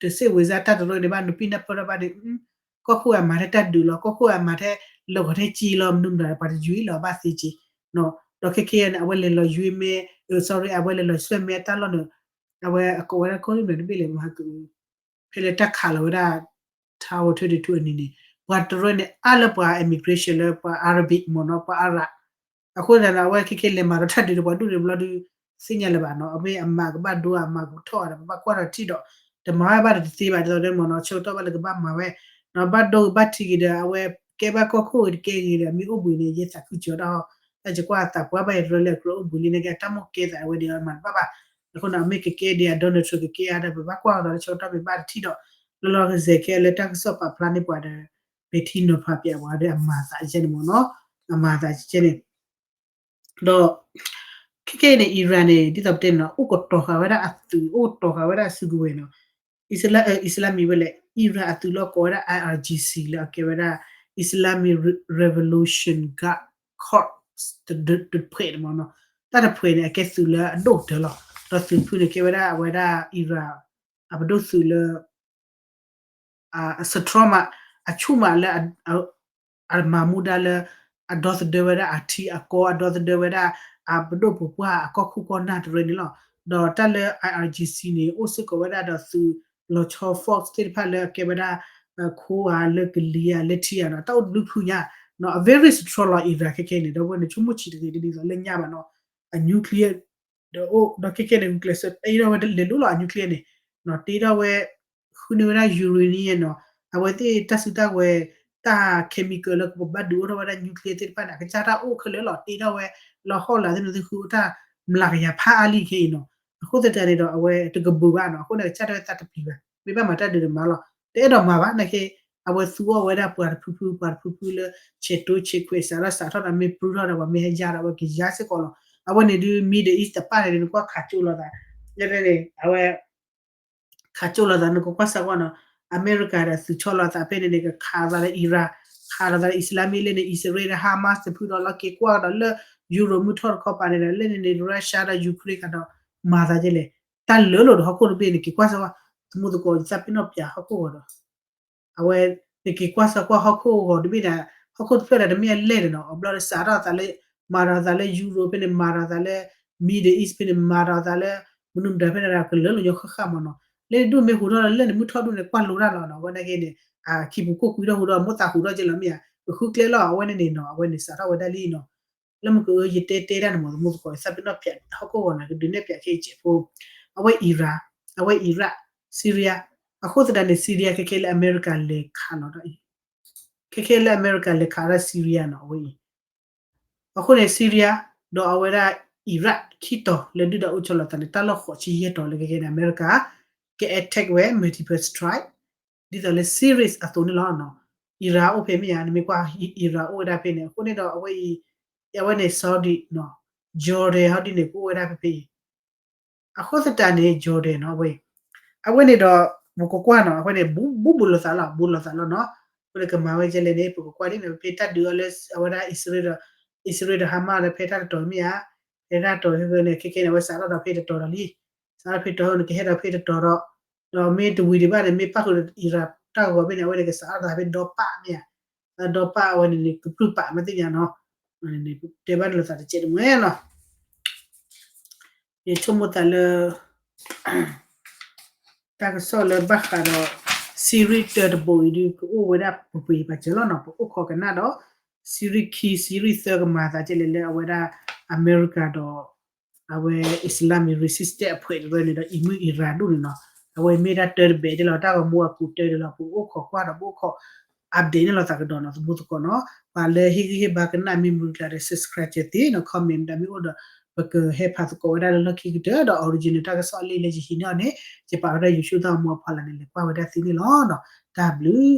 တစ့ၣ်ဝံၤစါတၢ်တရၢန့ၣ်ဘၣ် နပံၢ်နၢ်ပၢၢ်တၢ်ဘၣ်န့ၣ် ကီၢ်ခိၣ်အမၤထဲတၢ်ဒုးလီၤ, ကီၢ်ခိၣ်အမၤထဲလၢဂီၤထဲကၠံလီၤ, မနုၤမတၤ ပှၤတယုၢ်အံၤလီၤဘၣ်သ့က့ၤ, ဒီးခဲခဲအံၤန့ၣ် အဝဲလဲၤလီၤယွံမ့ၢ် sorry အဝဲလဲၤလီၤဆွဲမ့ၢ်အတၢ်လီၢ်န့ၣ်, အဝဲအကိးဝဲဒၣ်ကီၢ်ရ့ၣ်မနုၤတဘ့ၣ်လဲၣ်မဟါက ဖဲလၢတၢ်ခးလီၤဝဲဒၣ် Tower twenty-two အနံၤန့ၣ် ပှၤတရၢန့ၣ် အါလၢပှၤ immigration လၢပှၤ Arabic မ့ၢ်နီၤ ပှၤအၤရး အဃိသတးန့ၣ် အဝဲခဲခဲလဲၤမၤဒီးတၢ်ဒုးဒီးပှၤဒူၣ်န့ၣ်ဘျီဒုး သ့ၣ်ညါလၢၤဘၣ်နီၤ, အမ့ၢ်အမၤကဘၣ်ဒိအမၤကထီၣ်ဒီး ပဘၣ်ကွၢ်ထီၣ်ထံၣ်ဒီး တမၤဝဲဘၣ်ဒီးတသ့ဘၣ် ဒ်သိးဒီးမ့ၢ်နီၤ ဆၢကတီၢ်ဘၣ်လၢကဘၣ်မၤဝဲ, ဒီးဘၣ်ဒိကဘၣ်ထံးက့ၤဒီး အဝဲကဲဘၣ်ကီၢ်ခိၣ်ဂ့ၤတကဲဂ့ၤဒီး အမ့ၢ်အိၣ်ဘှံးန့ၣ် ယဲသးခုစၢၤတၢ်ဟီ, တၢ်ယကွၢ်သးပှၢ်ဘၣ်ယတရၢလၢအကြၢးအိၣ်ဘှံးလံန့ၣ်က့ အတၢ်မိၣ်ကဲသးအဝဲဒၣ်အမၤတဘၣ်ဘၣ်, အဃိန့ၣ် အမ့ၢ်ကကဲဒ်အ Donald Trump ကကဲဧါဒီး ပဘၣ်ကွၢ်ကဒီးလၢဆၢကတီၢ်မ့ၢ်ဘၣ်တထံၣ်ဒီး လီၤလီၤကစဲးခဲလၢတၢ်ကစီၣ်ပာ်ဖျါန့ၢ်ပှၤဒီး ပထံနီၤဖးပၠးပှၤဒီးအမၤသးကဲန့ၣ်မ့ၢ်နီၤ, အမၤသးကဲန့ၣ် ဒီး ခဲခဲအံၤန့ၣ် Iran န့ၣ် ဒ်သိးပတဲန့ၣ်နီၤ အိၣ်ကတီၤဃာ်ဝဲဒၣ်အသုး အိၣ်ကတီၤဃာ်ဝဲဒၣ်အစုကဝဲၤနီၤ, အံၣ်စလါမံၤဝဲလဲၣ် Iran အသုးလီၢ်ကိးဝဲဒၣ် I R G C လၢအကဲဝဲဒၣ် Islamic Revolution Guard Corps တဖှဲးန့ၣ်မ့ၢ်နီၤ, တၢ်တဖှဲးန့ၣ် အကဲသုးလၢအဒိၣ်ကတၢၢ်လီၤ, ဒီးသုးဖုန့ၣ် ကဲဝဲဒၣ်အဝဲဒၣ် Iran အပဒိၣ်သုးလၢ အစထြီမး အဆူၣ်မးလၢ အမၤမူဒါလၢ အဒီသဒၢဝဲဒၣ်အထံအကီၢ် အဒီသဒၢဝဲဒၣ် အပဒိၣ်ပပှၢ်အကီၢ်ခိၣ်ကီၢ်နၢ်တရၢန့ၣ်လီၤ. ဒီးတၢ်လၢ I R G C န့ၣ် အိၣ်စ့ၢ်ကီးဝဲဒၣ်ဒီးသုးလီၤဆီ force သ့ၣ်တဖၣ်လၢအကဲဝဲဒၣ် ခိဧါ လၢကလံၤဧါ လၢထံဧါနီၤ တၢ်အိၣ်တဘျုးဖုညါနီၤ အ very strong လီၤ Iran ခဲခဲန့ၣ် ဒီးဝဲန့ၣ်ဆိကမိၣ်ဆံးတဂ့ၤတဒ်သိးလၢညါဘၣ်နီၤ အ nuclear ဒီးအိၣ် ဒီးခဲခဲန့ၣ် ဂုာ်ကျဲးစၢး တ့ထီၣ်ဝဲလဲၤလိၤလီၤ အ nuclear န့ၣ် တ့ထီၣ်ဝဲ ဃုန့ၢ်ဝဲဒၣ် uranium နီၤ အဝဲသ့ၣ်တၢ်စုတၢ်ဝဲၤ တၢ် chemical လၢကဘၣ်ဒုးအိၣ်ထီၣ်ဝဲဒၣ် nuclear သ့ၣ်တဖၣ်န့ၣ် အကစၢ်တၢ်အိၣ်ခဲလၢာ်လီၤ တ့ထီၣ်ဝဲ လီၤဟီၣ်လာ်သ့ၣ်န့ၣ်သ့ၣ်ဃုအိၣ်တၢ် မျးကယၤဖးအါလံခဲအံၤနီၤ အဃိသတးန့ၣ်ဒီး အဝဲတကဘုးဘၣ်နီၤ အဃိန့ၣ် ကစၢ်တဝဲသးတပျံၤဘၣ် မ့ၢ်ဘၣ်မၤတၢ်ဒုးန့ၣ်မၤလီၤ တအဲၣ်ဒိးမၤဘၣ် နာ်က့ အဝဲသူအီၣ်ဝဲဒၣ်ပှၤတဖုဖု ပှၤတဖုဖုလၢ ဆဲးတိဆဲးခွဲး စးထီၣ်စးထီၣ်ဒီး မ့ၢ်ပြုထီၣ်ဒီး ပှၤမ့ၢ်ဟဲယါဒီး အဝဲကယါစ့ၢ်ကီးလီၤ အဝဲန့ၣ်ဒုး Middle East တပၣ်န့ၣ်ဒုး နကွၢ်ခးကၠိလိာ်သး န့ၣ် အဝဲ ခးကၠိလိာ်သး နကကွၢ်စၢ်ကွၢ်နီၤ အမဲရကၤဒီးသုးဆီလိာ်သးဖဲန့ၣ်န့ၣ် ကခးလိာ်သးလၢ Iran ခးလိာ်သးလၢ Islamic လၢန့ၣ် အံၣ်စရ့လးဒီး Hamas တဖုဒီးလီၤက့ၤကွၢ်ဒီးလၢ Europe မုၢ်ထီၣ်တခီပၤန့ၣ်ဒီး လၢန့ၣ်န့ၣ် Russia ဒီး Ukraine ကဒီး မၤသးကဲလဲၣ် တၢ်လၢလိာ်ဒီးဟီၣ်ခိၣ်တဘ့ၣ်န့ၣ် က့ၤကွၢ်စၢ်ကွၢ် သမူသကိးသးပ့ၤနီၣ်ပၠးဟီၣ်ခိၣ်ဂီၤဒီး အဝဲ နက့ၤကွၢ်စၢ်ကွၢ်ဟီၣ်ခိၣ်ဂီၤတဘ့ၣ်န့ၣ် ဟီၣ်ခိၣ်တဖျၢၣ်ဒီးတမ့ၢ်အလဲၢ်ဒီးနီၤ အဘျီဒီးစးထီၣ်သးလၢ မၤဒီးသးလၢ Europe ဖဲန့ၣ် မၤဒီးသးလၢ Middle East ဖဲန့ၣ် မၤဒီးသးလၢမနုၤမတၤဖဲန့ၣ်ဒီး ကလၢလိာ်ညီဃၣ်ဃၣ်မးနီၤ လၢဒိၣ်မ့ၢ်ဟူးထီၣ်လၢလၢၢ်န့ၣ် မုၢ်ထီၣ်ဒိၣ်န့ၣ် ကွၢ်လိတၢ်လီၤနီၤ အဝဲနာ်က့န့ၣ် အခံပူၤခိၣ်ကွံထီၣ်ဟူးထီၣ် မိၢ်သးဟူးထီၣ်က့လီၤမ့ၢ်ဧါ ကဃုကျဲလီၤ အဝဲန့ၣ်န့ၣ်နီၤ အဝဲန့ၣ်စးထီၣ်ဝဲဒၣ်လံနီၤ လၢမ့ၢ်ကယတဲတဲတၢ်န့ၣ်မး သမူသကိးသးပ့ၤနီၣ်ပၠးဟီၣ်ခိၣ်ဂီၤန့ၣ် ကဒုးနဲၣ်ပၠးခဲအံၤစဲးဖိ အဝဲ Iran အဝဲ Iraq Syria အဃိသတးန့ၣ် Syria ခဲခဲလၢအမဲရကၤလဲၤခးလီၤ ခဲခဲလၢအမဲရကၤလဲၤခးဒၣ် Syria နီၤ အဝဲအံၤ အဃိန့ၣ် Syria ဒီးအဝဲဒၣ် Iraq ခံတီၤလၢဒုၣ်ဒါအိၣ်ဆီလီၤသးန့ၣ် တၢ်လီၢ်ဃိးဆံယဲၢ်တီၤလၢခဲခဲန့ၣ် အမဲရကၤ က attack ဝဲ multiple strike ဒ်သိးလၢ Syria အသိးန့ၣ်လီၤ Iraq အိၣ်ဖဲမ့ၢ်ဧါ နမ့ၢ်ကွၢ် Iraq အိၣ်ဝဲဒၣ်ဖဲန့ၣ် အဃိန့ၣ်ဒီးအဝဲအံၤ အဝဲန့ၣ် Saudi နီၤ Jordan ဟီဒ်န့ၣ် ကအိၣ်ဝဲဒၣ်ဖဲဖဲအံၤ အဃိသတးန့ၣ် Jordan နီၤ အဝဲ အဝဲန့ၣ်ဒီး ပကကွၢ်နီၤ အဝဲန့ၣ် ဘူးဘူးလိာ်သးလီၤ ဘူးလိာ်သးလီၤနီၤ အဃိန့ၣ် ကမၤဝဲကဲလဲၣ်န့ၣ် ပကကွၢ်ဒ်န့ၣ် ဖဲတၢ်ဒုးအီၤလၢ အဝဲဒၣ် အံၣ်စရ့လးဒီး အံၣ်စရ့လးဒီး Hamas ဒီး ဖဲတၢ်တတီၤမ့ၢ်ဧါ ဖဲတၢ်တတီၤန့ၣ် ခဲခဲန့ၣ် အဝဲစးထီၣ်ဒီးဖဲတတီၤဒီးလံ စးထီၣ်ဖဲတတီၤန့ၣ် ကဟဲဒီးဖဲတတီၤဒီး ဒီးမ့ၢ်တဝံၤဒံးဘၣ်န့ၣ် မ့ၢ်ပၣ်ဃုာ်ဒီး Iran တၢ်ဂီၤဖဲန့ၣ် အဝဲန့ၣ် ကစးထီၣ်သးဖဲဒီပၣ်မ့ၢ်ဧါ ဒီပၣ်အဝဲန့ၣ်န့ၣ် ကပြုၢ်ပာ်မ့ၢ်သ့ၣ်ညါနီၤ တဲဘၣ်န့ၣ်လိာ်သးတကဲးတမှဲလီၤ ယဆိကမိၣ်သးလၢ တၢ်ကစီၣ်လၢဘၣ်ဃးဒီး series တၢတဘိအံၤဒုး ကအိၣ်ဝဲဒၣ်ပှဲၤပှဲၤပာ်စၢၤလီၤနီၤ ပအိၣ်ခိးကနၣ်ဒီး series ခံ series သၢကမၤသးကဲလဲၣ်လၢအဝဲဒၣ် အမဲရကၤဒီး အဝဲ Islamic resistance အဖှဲးတရၢန့ၣ်ဒီး အံၤမုၢ် Iran ဒူၣ်န့ၣ်နီၤ အဝဲမ့ၢ်ဒၣ်တၢတဘဲးဒ်လီၤ တၢ်ဂီၤမူအကူးတၢဒ်လီၤ ပအိၣ်ခိးကွၢ်ဒီး ပအိၣ်ခိး update န့ၣ်လိာ်သးကဒီးနီၤ သမူသကိးနီၤ ပှၤလၢဟ့ၣ်ဂံၢ်ဟ့ၣ်ဘါကနၣ်မ့ၢ်မုာ်ကျါဒီး subscribe ကဲသ့နီၤ comment မတၤမ့ၢ်အိၣ်ဒီး ပကဟဲဖးသကိးဝဲဒၣ်လၢလီၢ်ခံကတၢၢ်ဒီး original တၢ်ကစီၣ်အလံာ်လၢယဟံးန့ၢ်အီၤန့ၣ် ယပာ်ဝဲဒၣ် YouTube သၣ်မူအဖီလာ်န့ၣ် လဲၤကွၢ်ဝဲဒၣ်သ့န့ၣ်လီၤနီၤ တၢ်ဘျုး